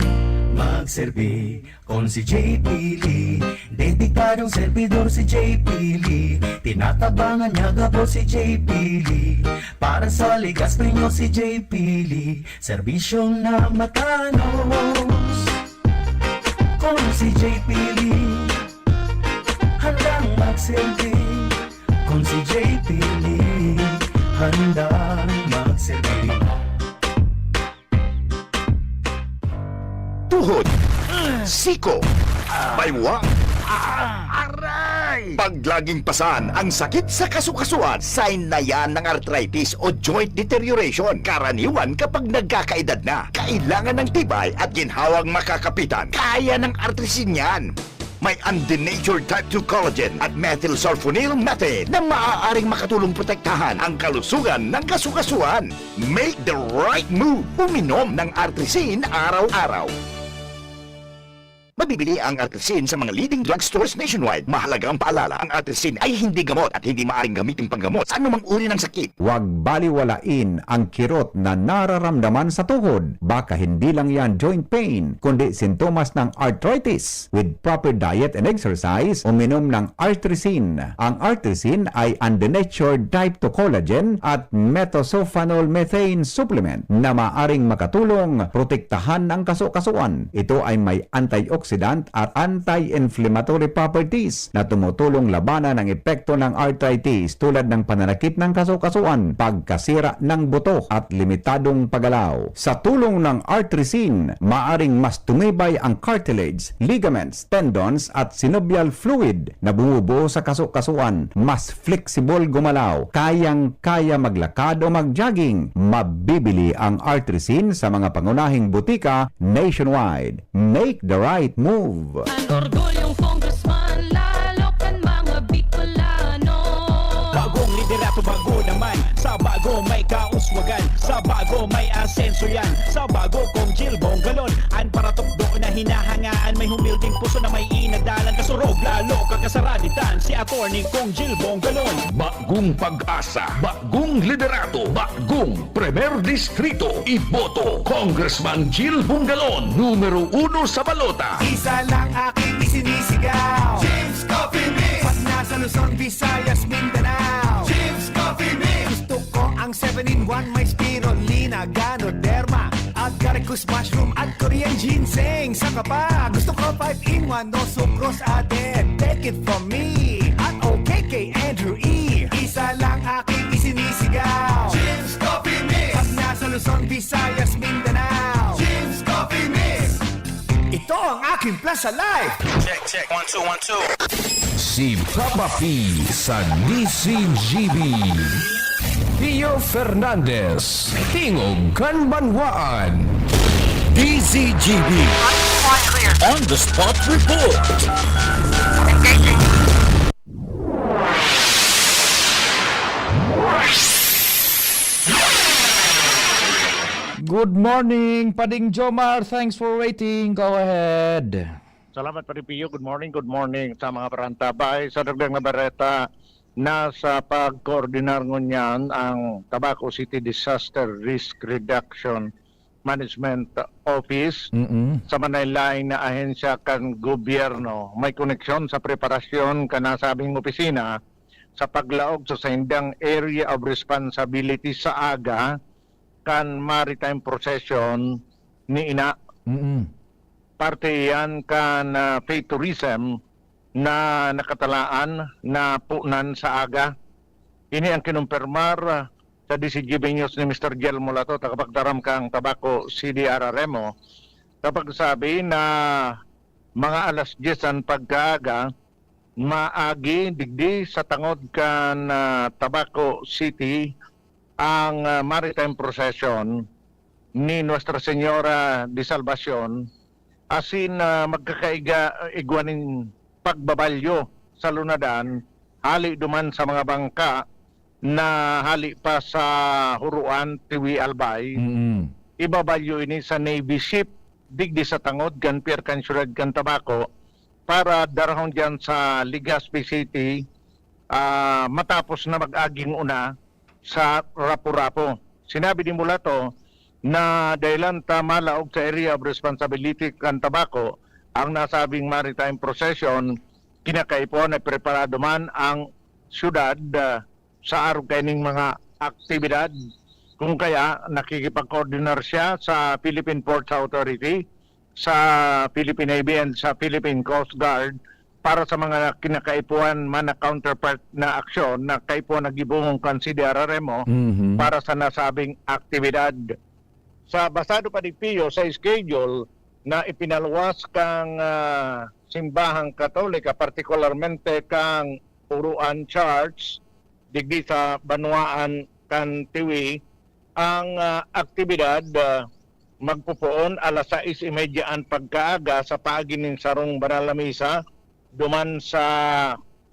magserbi. Consi J P Lee, dedikadong servidor si J P Lee. Tinatabangan niya gabos si J P Lee. Para sa Legazpeño si J P Lee, serbisyong na matanos. Consi J P Lee, handang magserbi. Consi J P Lee, handang magserbi. Tuhod, siko, baywang, aray! Pag laging pasan ang sakit sa kasukasuan, sign na yan ng arthritis o joint deterioration. Karaniwan kapag nagkakaedad na, kailangan ng tibay at ginhawang makakapitan. Kaya ng Artrisin yan. May undenatured type two collagen at methylsulfonyl methane na maaaring makatulong protektahan ang kalusugan ng kasukasuan. Make the right move. Uminom ng Artrisin araw-araw. Mabibili ang Artrisin sa mga leading drugstores nationwide. Mahalagang paalala, ang Artrisin ay hindi gamot at hindi maaaring gamitin panggamot sa anumang uri ng sakit. Huwag baliwalain ang kirot na nararamdaman sa tuhod. Baka hindi lang yan joint pain, kundi sintomas ng arthritis. With proper diet and exercise, uminom ng Artrisin. Ang Artrisin ay undenatured type two collagen at methylsulfonyl methane supplement na maaring makatulong protektahan ang kasukasuan. Ito ay may antioxidant antioxidant at anti-inflammatory properties na tumutulong labanan ang epekto ng arthritis tulad ng pananakit ng kasukasuan, pagkasira ng buto at limitadong paggalaw. Sa tulong ng Artrisin, maaring mas tumibay ang cartilage, ligaments, tendons at synovial fluid na bumubuo sa kasukasuan, mas flexible gumalaw, kayang-kaya maglakad o mag-jogging. Mabibili ang Artrisin sa mga pangunahing butika nationwide. Make the right move. An orgulyong congressman, lalo kan mga Bicolano. Bagong liderato, bago naman. Sa bago may kauswagan. Sa bago may asenso yan. Sa bago, Kong Jill Bongalon. An paratukdo na hinahangaan. May humilding puso na may inadalan. Kasurog, lalo kakasaraditan. Si Attorney Kong Jill Bongalon. Bagong pag-asa, bagong liderato, bagong Primer Distrito. Iboto, Congressman Jill Bongalon, numero uno sa balota. Isa lang aking isinisigaw. James Coffee Mix! Pag nasa Luzon, Visayas, Mindanao. James Coffee Mix! Gusto ko ang seven-in-one, may spirulina, ganoderma, agaricus mushroom at Korean ginseng. Saka pa, gusto ko five-in-one, no sucrose added. Take it from me, at okay kay Andrew E. Isa lang aking isinisigaw. James Coffee Mix! Pag nasa Luzon, Visayas, Mindanao. James Coffee Mix! Ito ang aking Plaza Life. Check, check. One, two, one, two. Si Papa P sa D Z G B. Pio Fernandez, Tingog kan Banwaan. D Z G B. On the spot report. Good morning, Pading Jomar. Thanks for waiting. Go ahead. Salamat, Pare Pio. Good morning, good morning sa mga parantabay. Sa dagdag na bareta, nasa pagkoordinar ngunyan ang Tabaco City Disaster Risk Reduction Management Office Mm-mm. sa manaylain na ahensya kan gobyerno. May koneksyon sa preparasyon kan nasabing opisina sa paglaog sa saindang area of responsibility sa aga kan maritime procession ni Ina. Mm-mm. Parte iyan kan ah, faith tourism na nakatalaan na punan sa aga. Ini ang kinumpirmar ah, sa D Z G B News ni Mister Jel Mulato, tagapagtaram kan Tabaco C D R R M O, kapag sabi na mga alas diyes an pagkaaga, maagi digdi sa tangod kan ah, Tabaco City ang ah, maritime procession ni Nuestra Señora de Salvacion, asin ah, magkakaiga igwa nin pagbabalyo sa lunadan hali duman sa mga bangka na hali pa sa Huruan, Tiwi, Albay. Mm-mm. Ibabalyo ini sa Navy ship digdi sa tangod kan pier kan siyudad kan Tabaco para darahon diyan sa Legazpi City, ah, matapos na mag-aging una sa Rapu-Rapu. Sinabi ni Mulato na dahilan ta malaog sa area of responsibility kan Tabaco ang nasabing maritime procession, kinakaipuhan na preparado man ang syudad ah, sa arog kaining mga aktibidad. Kung kaya, nakikipag-coordinar siya sa Philippine Ports Authority, sa Philippine Navy and sa Philippine Coast Guard para sa mga kinakaipuhan man na counterpart na aksyon na kaipuhan na gibungon kan C D R R M O Mhm. para sa nasabing aktibidad. Sa basado pa ni Pio sa schedule na ipinaluwas kang ah, simbahang Katolika, partikularmente kang Uruan Church, digdi sa banwaan kan Tiwi, ang ah, aktibidad ah, magpupoon alas sais y media an pagkaaga sa paagi nin sarong banal na misa duman sa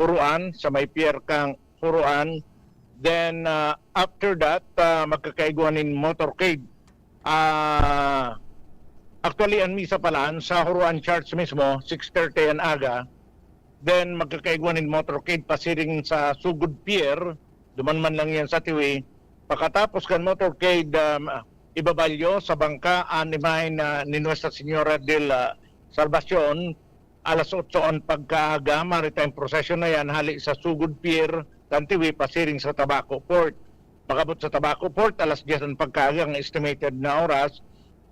Puruan, sa may pier kan Puruan. Then, ah, after that, ah, magkakaigwa nin motorcade. Ah, actually, an misa pala, an sa Huruan Church mismo, six thirty an aga. Then, magkakaigwa nin motorcade pasiring sa Sugod Pier, duman man lang yan sa Tiwi. Pagkatapos kan motorcade, um, ibabalyo sa bangka an imahen na ni Nuestra Señora de la Salvacion, alas otso an pagkaaga, maritime procession na yan hali sa Sugod Pier kan Tiwi pasiring sa Tabaco Port. Pag-abot sa Tabaco Port, alas diyes an pagkaaga ang estimated na oras.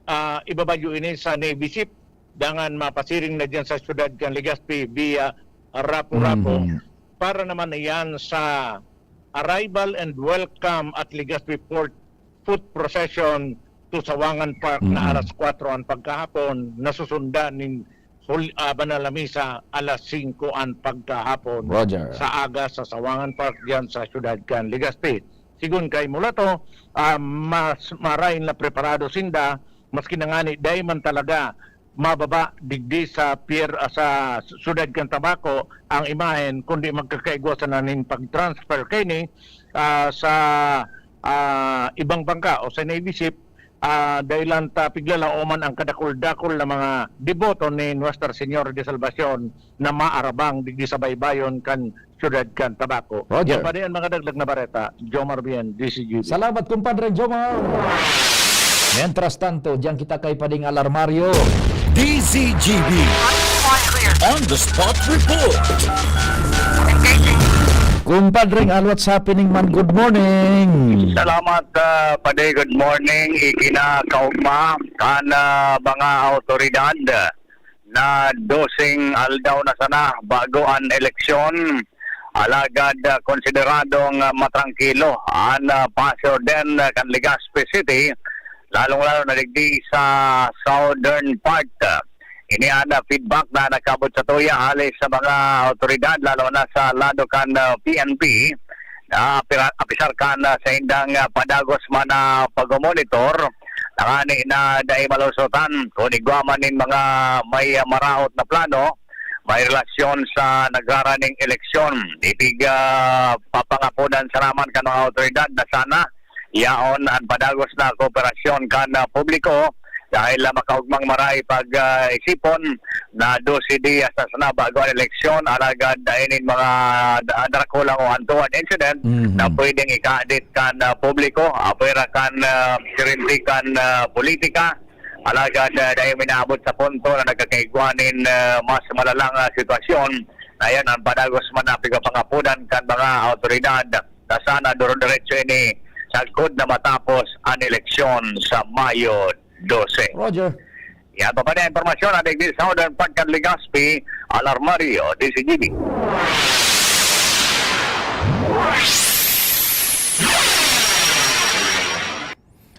Ah, ibabalyo ini sa Navy ship. dangan mapasiring na diyan sa siyudad kan Legazpi via Rapu-Rapu. Mhm. Para naman iyan sa arrival and welcome at Legazpi Port foot procession to Sawangan Park na Mhm. alas kwatro an pagkahapon, nasusundan nin hul-, ah, banal na misa alas singko an pagkahapon Roger. sa aga sa Sawangan Park diyan sa siyudad kan Legazpi. Sigon kay Mulato, ah, mas maray na preparado sinda, maski na ngani dai man talaga mababa digdi sa pier-, ah, sa siyudad kan Tabaco ang imahen, kundi magkakaigwa sana nin pag-transfer kaini, ah, sa, ah, ibang bangka o sa Navy ship, ah, dahilan ta piglalaoman ang kadakul-dakul na mga deboto ni Nuestra Señora de Salvacion na maarabang digdi sa baybayon kan siyudad kan Tabaco. Roger. Yan pa rin ang mga dagdag na bareta. Jomar Bien, D C G B. Salamat, kumpadre Jomar. Mientras tanto, diyan kita kay Pading Alarmario. D C G B. On the spot report. Kumpadre Al, what's happening man? Good morning. Salamat, ah, Pade. Good morning. Ikinakaugma kan, ah, mga awtoridad na doseng aldaw na sana bago an eleksyon. Alagad, ah, konsideradong, ah, matrangkilo an, ah, paso den, ah, kan Legazpi City, lalong-lalo na digdi sa southern part. Ini an, ah, feedback na nagkaabot sa tuya hali sa mga awtoridad, lalo na sa lado kan, ah, P N P, na apira-, apisar kan, ah, saindang, ah, padagos man na pagmomonitor, tangani na dai malusotan kun igwa man nin mga may, ah, maraot na plano, may relasyon sa nagraraning eleksyon. Itig, ah, papangapodan sana man kan mga awtoridad na sana yaon an padagos na kooperasyon kan, ah, publiko dahil, ah, makaugmang maray pag, ah, isipon na dose diyas na sana bago an eleksyon, alagad dai nin mga da-, darakulang o untoward incident Mhm. na pwedeng ikaadit kan, ah, publiko, apwera kan, ah, sirente kan, ah, politika. Alagad, ah, dai minaabot sa punto na nagkakaigwa nin, ah, mas malalang, ah, sitwasyon. Na yan, ang padagos man na pigapangapodan kan mga awtoridad na sana duro-diretso ini sagkod na matapos an eleksyon sa Mayo dose. Roger. Yan pa pa na impormasyon, ang digdi sa Southern Park kan Legazpi, Alarmario, D C G B.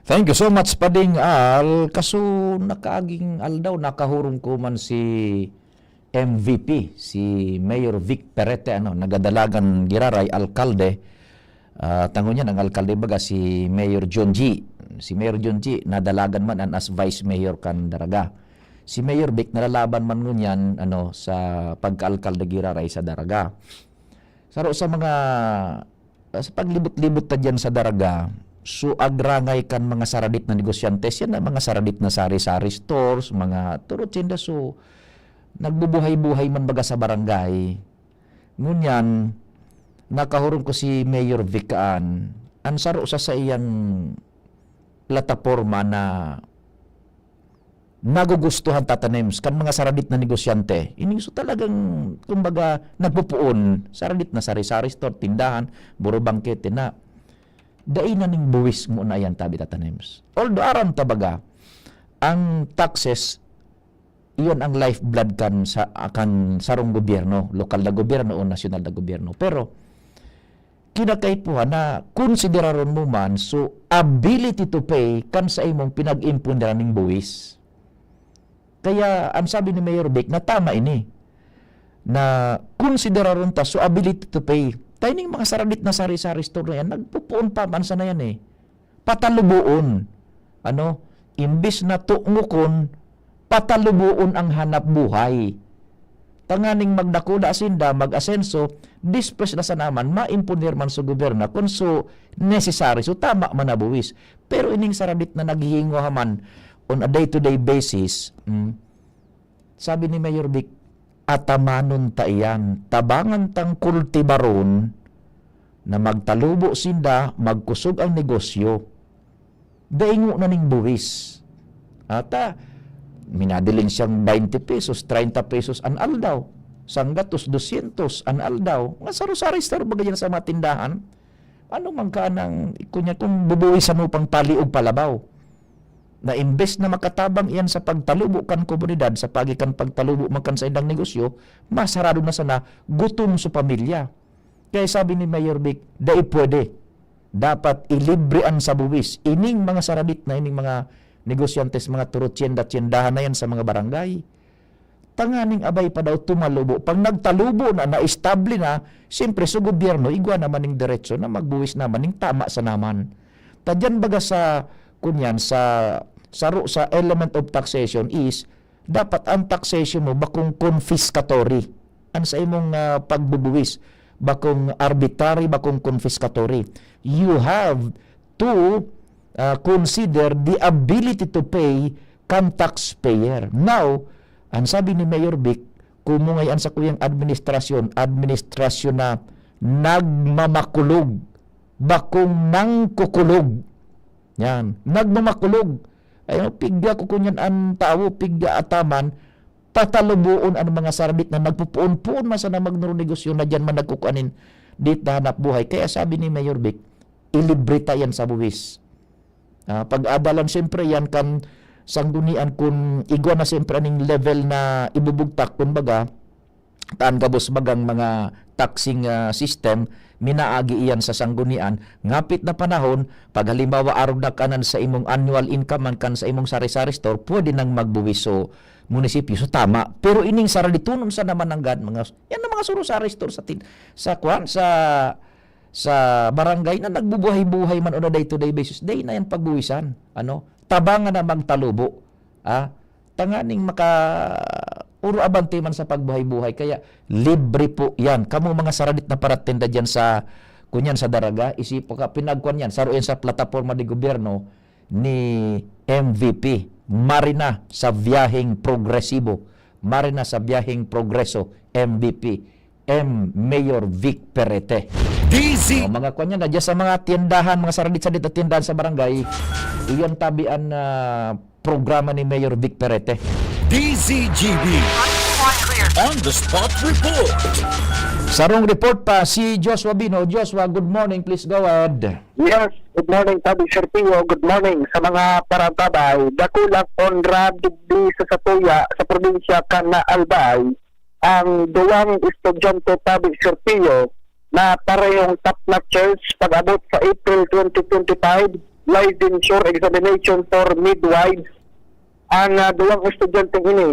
Thank you so much, Pading Al. Kaso nakaaging aldaw, nakahurong ko man si M V P, si Mayor Vic Perete, ano, nagadalagan giraray alkalde. Ah, tangon niyan, ang alkalde baga si Mayor John G. Si Mayor John G, nadalagan man an as Vice Mayor kan Daraga. Si Mayor Vic nalalaban man ngunyan, ano, sa pagka-alkalde giraray sa Daraga. Saro sa mga, ah, sa paglibot-libot ta diyan sa Daraga, so agrangay kan mga saradit na negosyante, siya na mga saradit na sari-sari stores, mga turot sinda, so nagbubuhay-buhay man baga sa barangay. Ngunyan, nakahurong ko si Mayor Vic Aan, an saro sa saiyang plataporma na nagugustuhan, Tata Nems, kan mga saradit na negosyante. Ini so talagang, kumbaga, nagpupuon, saradit na sari-sari store, tindahan, buro bangkete na dai na ning buwis ngona iyan, tabi, Tata Nems. Although aram ta baga, ang taxes, iyan ang lifeblood kan sa, kan sarong gobyerno, lokal na gobyerno o nasyonal na gobyerno. Pero, kinakaipuhan na konsideraron mo man so ability to pay kan sa imong pinag-impuneran ning buwis. Kaya, ang sabi ni Mayor Vic, na tama ini, na konsideraron ta so ability to pay. Tayning mga saradit na sari-sari store na yan, nagpupuon pa man sana yan eh. Pataluboon. Ano? Imbis na tungukon, pataluboon ang hanap buhay. Tanganing magdakula sinda, mag-asenso, despues na sana man, maimponer man sa gobyerno kun so necessary, so tama man na buwis. Pero ining saradit na naghihingwa man on a day-to-day basis, mm, sabi ni Mayor Vic, "Atamanon ta iyan, tabangan tang kultibaron na magtalubo sinda, magkusog ang negosyo." Dai ngona ning buwis. Ata, minadiling siyang twenty pesos, treinta pesos an aldaw, sanggatos, dosyentos an aldaw. Nga saro-sari store baga yan sa mga tindahan. Ano man ka nang, kunya, kung bubuwisan mo pang paliog palabaw? na imbes na makatabang iyan sa pagtalubo kan komunidad, sa paagi kan pagtalubo man kan saindang negosyo, masarado na sana, gutom sa pamilya. Kaya sabi ni Mayor Vic, "Dai pwede. Dapat ilibre an sabuwis." Ining mga saradit na ining mga negosyantes, mga turo, tiyenda-tiyendahan na yan sa mga barangay. Tanganing abay pa daw tumalubo. Pag nagtalubo na, na-estable na, siyempre, sa gobyerno, igwa naman ning diretso na magbuwis naman ning tama sa naman. Tadyan baga sa, kunyan, sa, saro sa element of taxation is, dapat ang taxation mo bakong confiscatory. Ang sa imong, ah, pagbubuwis, bakong arbitrary, bakong confiscatory. You have to, ah, consider the ability to pay kan taxpayer. Now, ang sabi ni Mayor Vic, kumungay ang sakuyang administrasyon, administrasyon na nagmamakulog, bakong nangkukulog. Yan, nagmamakulog. Ay, pigga ko kunyan ang tawo, pigga ataman, tatalubuon ang mga saradit na nagpupuon-puon man sana magnegosyo na diyan man nagkukuanin dit na hanap buhay. Kaya sabi ni Mayor Vic, ilibre ta yan sa buwis. Ah, pag-adalan, siyempre, yan kan sanggunian kun igwa na siyempre aning level na ibubugtak, kumbaga, taan gabos bagang mga taxing, ah, system, minaagi iyan sa sanggunian. Ngapit na panahon, pag halimbawa, arog na kanan sa imong annual income man kan sa imong sari-sari store, pwede nang magbuwis so munisipyo. So, tama. Pero ining saraditonon sa naman nanggad, mga, yan ang mga suro-sari store sa tin-, sa kwan, sa, sa barangay na nagbubuhay-buhay man on a day-to-day basis, day na yan pagbuwisan. Ano? Tabangan na magtalubo. Ah, tanganing maka-, puro abante man sa pagbuhay-buhay. Kaya libre po yan. Kamo mga saradit na paratenda dyan sa, kunyan sa Daraga, isipo ka, pinagkuan yan. Saro yan sa plataporma de gobyerno ni M V P. Marina sa biyaheng progresibo. Marina sa biyaheng progreso, M V P. M Mayor Vic Perete. D Z. O, mga kwan yan, na dyan sa mga tiendahan, mga saradit-sadit na tiendahan sa barangay, iyan tabi an, ah, programa ni Mayor Vic Perete. D Z G B. On the spot report. Sarong report pa si Joshua Bino. Joshua, good morning. Please go ahead. Yes, good morning, Tabi Serpio. Good morning sa mga parantabay. Dakulang onra digdi sa satuya sa probinsya kan Albay ang duwang estudyante, Tabi Serpio, na parehong top notchers pag-abot sa April twenty twenty-five licensure examination for midwives. Ang, ah, duwang estudyanteng ini,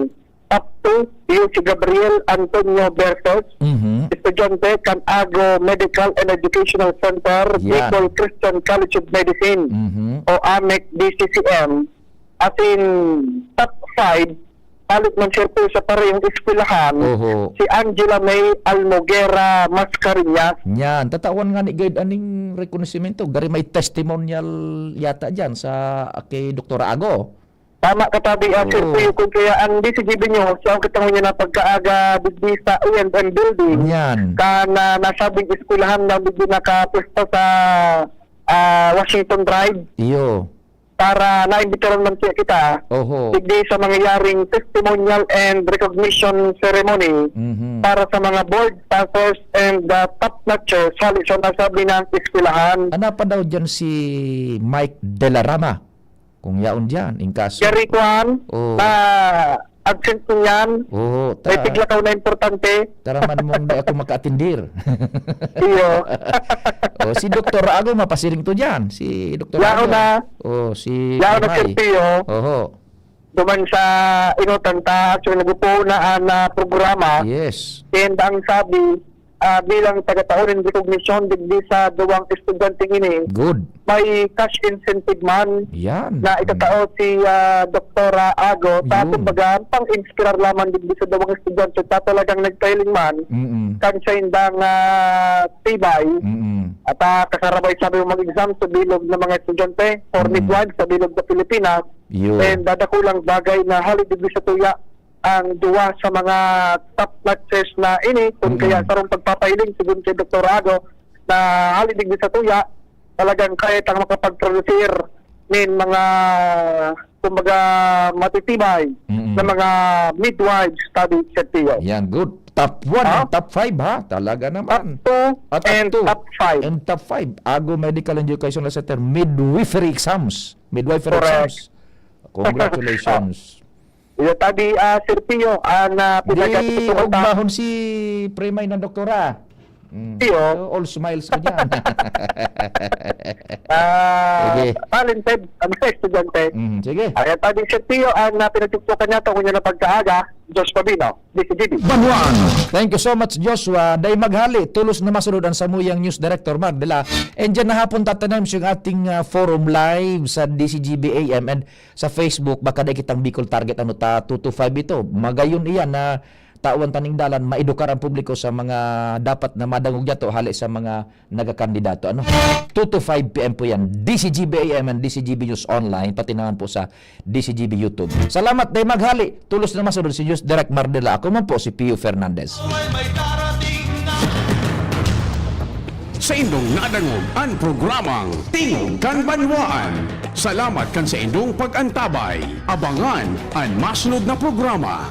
top two, iyo si Gabriel Antonio Bertos, Mhm. estudyante kan Ago Medical and Educational Center, Yeah. Bicol Christian College of Medicine, Mhm. o AMEC B C C M. Asin top five, palit man, sir, po sa parehong eskwelahan, Oho. si Angela May Almoguera Mascareñas. Yan, tatawan nga ni Guide aning rekonosimento. Gari may testimonial yata dyan sa, kay Doktora Ago. Tama ka, Tabi, ah, Sir Oo. Puyo, kung kaya ang D Z G B News, sa ang kitang niya na pagkaaga digdi sa A and M Building, Yan. ka na nasabing eskwelahan na digdi nakapwesto sa, ah, Washington Drive Iyo. para naimbitaran man siya kita Oho. digdi sa mangyayaring testimonial and recognition ceremony Mhm. para sa mga board passers and, ah, top notchers hali sa nasabi ng eskwelahan. Ana pa daw dyan si Mike Delarama? Kung yaon diyan, in kaso. Gary Kwan, Oo. na absent ko niyan. Oo, May ta-, tiglakaw na importante. taraman mong di ako makaatindir. Iyo. O, si Doktor Ago, mapasiring to diyan. Si Doktor Yaon Ago. na. O, si Yaon na, Primay. Sir Pio. Oho. Duman sa inutan ta, actually, nag-upo na ang, ah, programa. Yes. And ang sabi, ah, bilang taga-taon ng recognition digdi sa duwang estudyante ini, Good. may cash incentive man Yan. na itatao si, ah, Doktora Ago. Sa Yun. kumbaga, pang-inspirar lamang digdi sa duwang estudyante na talagang nagkahiling man Mm-mm. kan saindang, ah, tibay. Mm-mm. At, ah, kasarabay sabi mo mag-exam sa bilog ng mga estudyante or Mm-mm. midwives sa bilog sa Pilipinas. Yun. And, ah, dakulang bagay na hali digdi sa tuya ang duwa sa mga top notchers na ini, kung Mm-mm. kaya sarong pagpapahiling, sigon kay Doktor Ago, na hali digdi sa tuya, talagang kahit ang makapag-produce nin mga, kumbaga, matitibay Mm-mm. na mga midwives, study, Sir Tio. Yan, good. Top one Ha? and top five, ha? Talaga naman. Top two At top and two. top five. And top five. Ago Medical and Educational Center, midwifery exams. Midwifery Correct. exams. Congratulations. Iyo tabi, ah, Sir Pio, ang ah, Di pinagkakasusukan ta. Ugmahon si Primay ng Doktora. Mm. Iyo. So, all smiles ka dyan. Ah, Sige. Talented, ang mga estudyante. Mm, sige. Ayan tabi, Sir Pio, ang ah, pinagtuktukan niya ito, kung yun ang pagkaaga, Diyos Pabino, D C G B. Banwaan. Thank you so much, Joshua. Dai maghali, tulos na masunod ang samuyang News Director Mar Dela. And dyan na hapon tatanim yung ating ah, forum live sa D C G B A M and sa Facebook. Baka dai kitang Bicol Target, ano ta, two two five ito. Magayon iyan na tawan taning dalan, maedukar ang publiko sa mga dapat na madangog dyato hali sa mga nagakandidato. Ano? two to five p m po yan. D C G B A M and D C G B News Online, pati naman po sa D C G B YouTube. Salamat, dai maghali. Tulos na masunod si News Direct Mar Dela. Ako man po si Pio Fernandez. Saindong nadangog an programang Tingog kan Banwaan. Salamat kan saindong pag-antabay. Abangan an masunod na programa.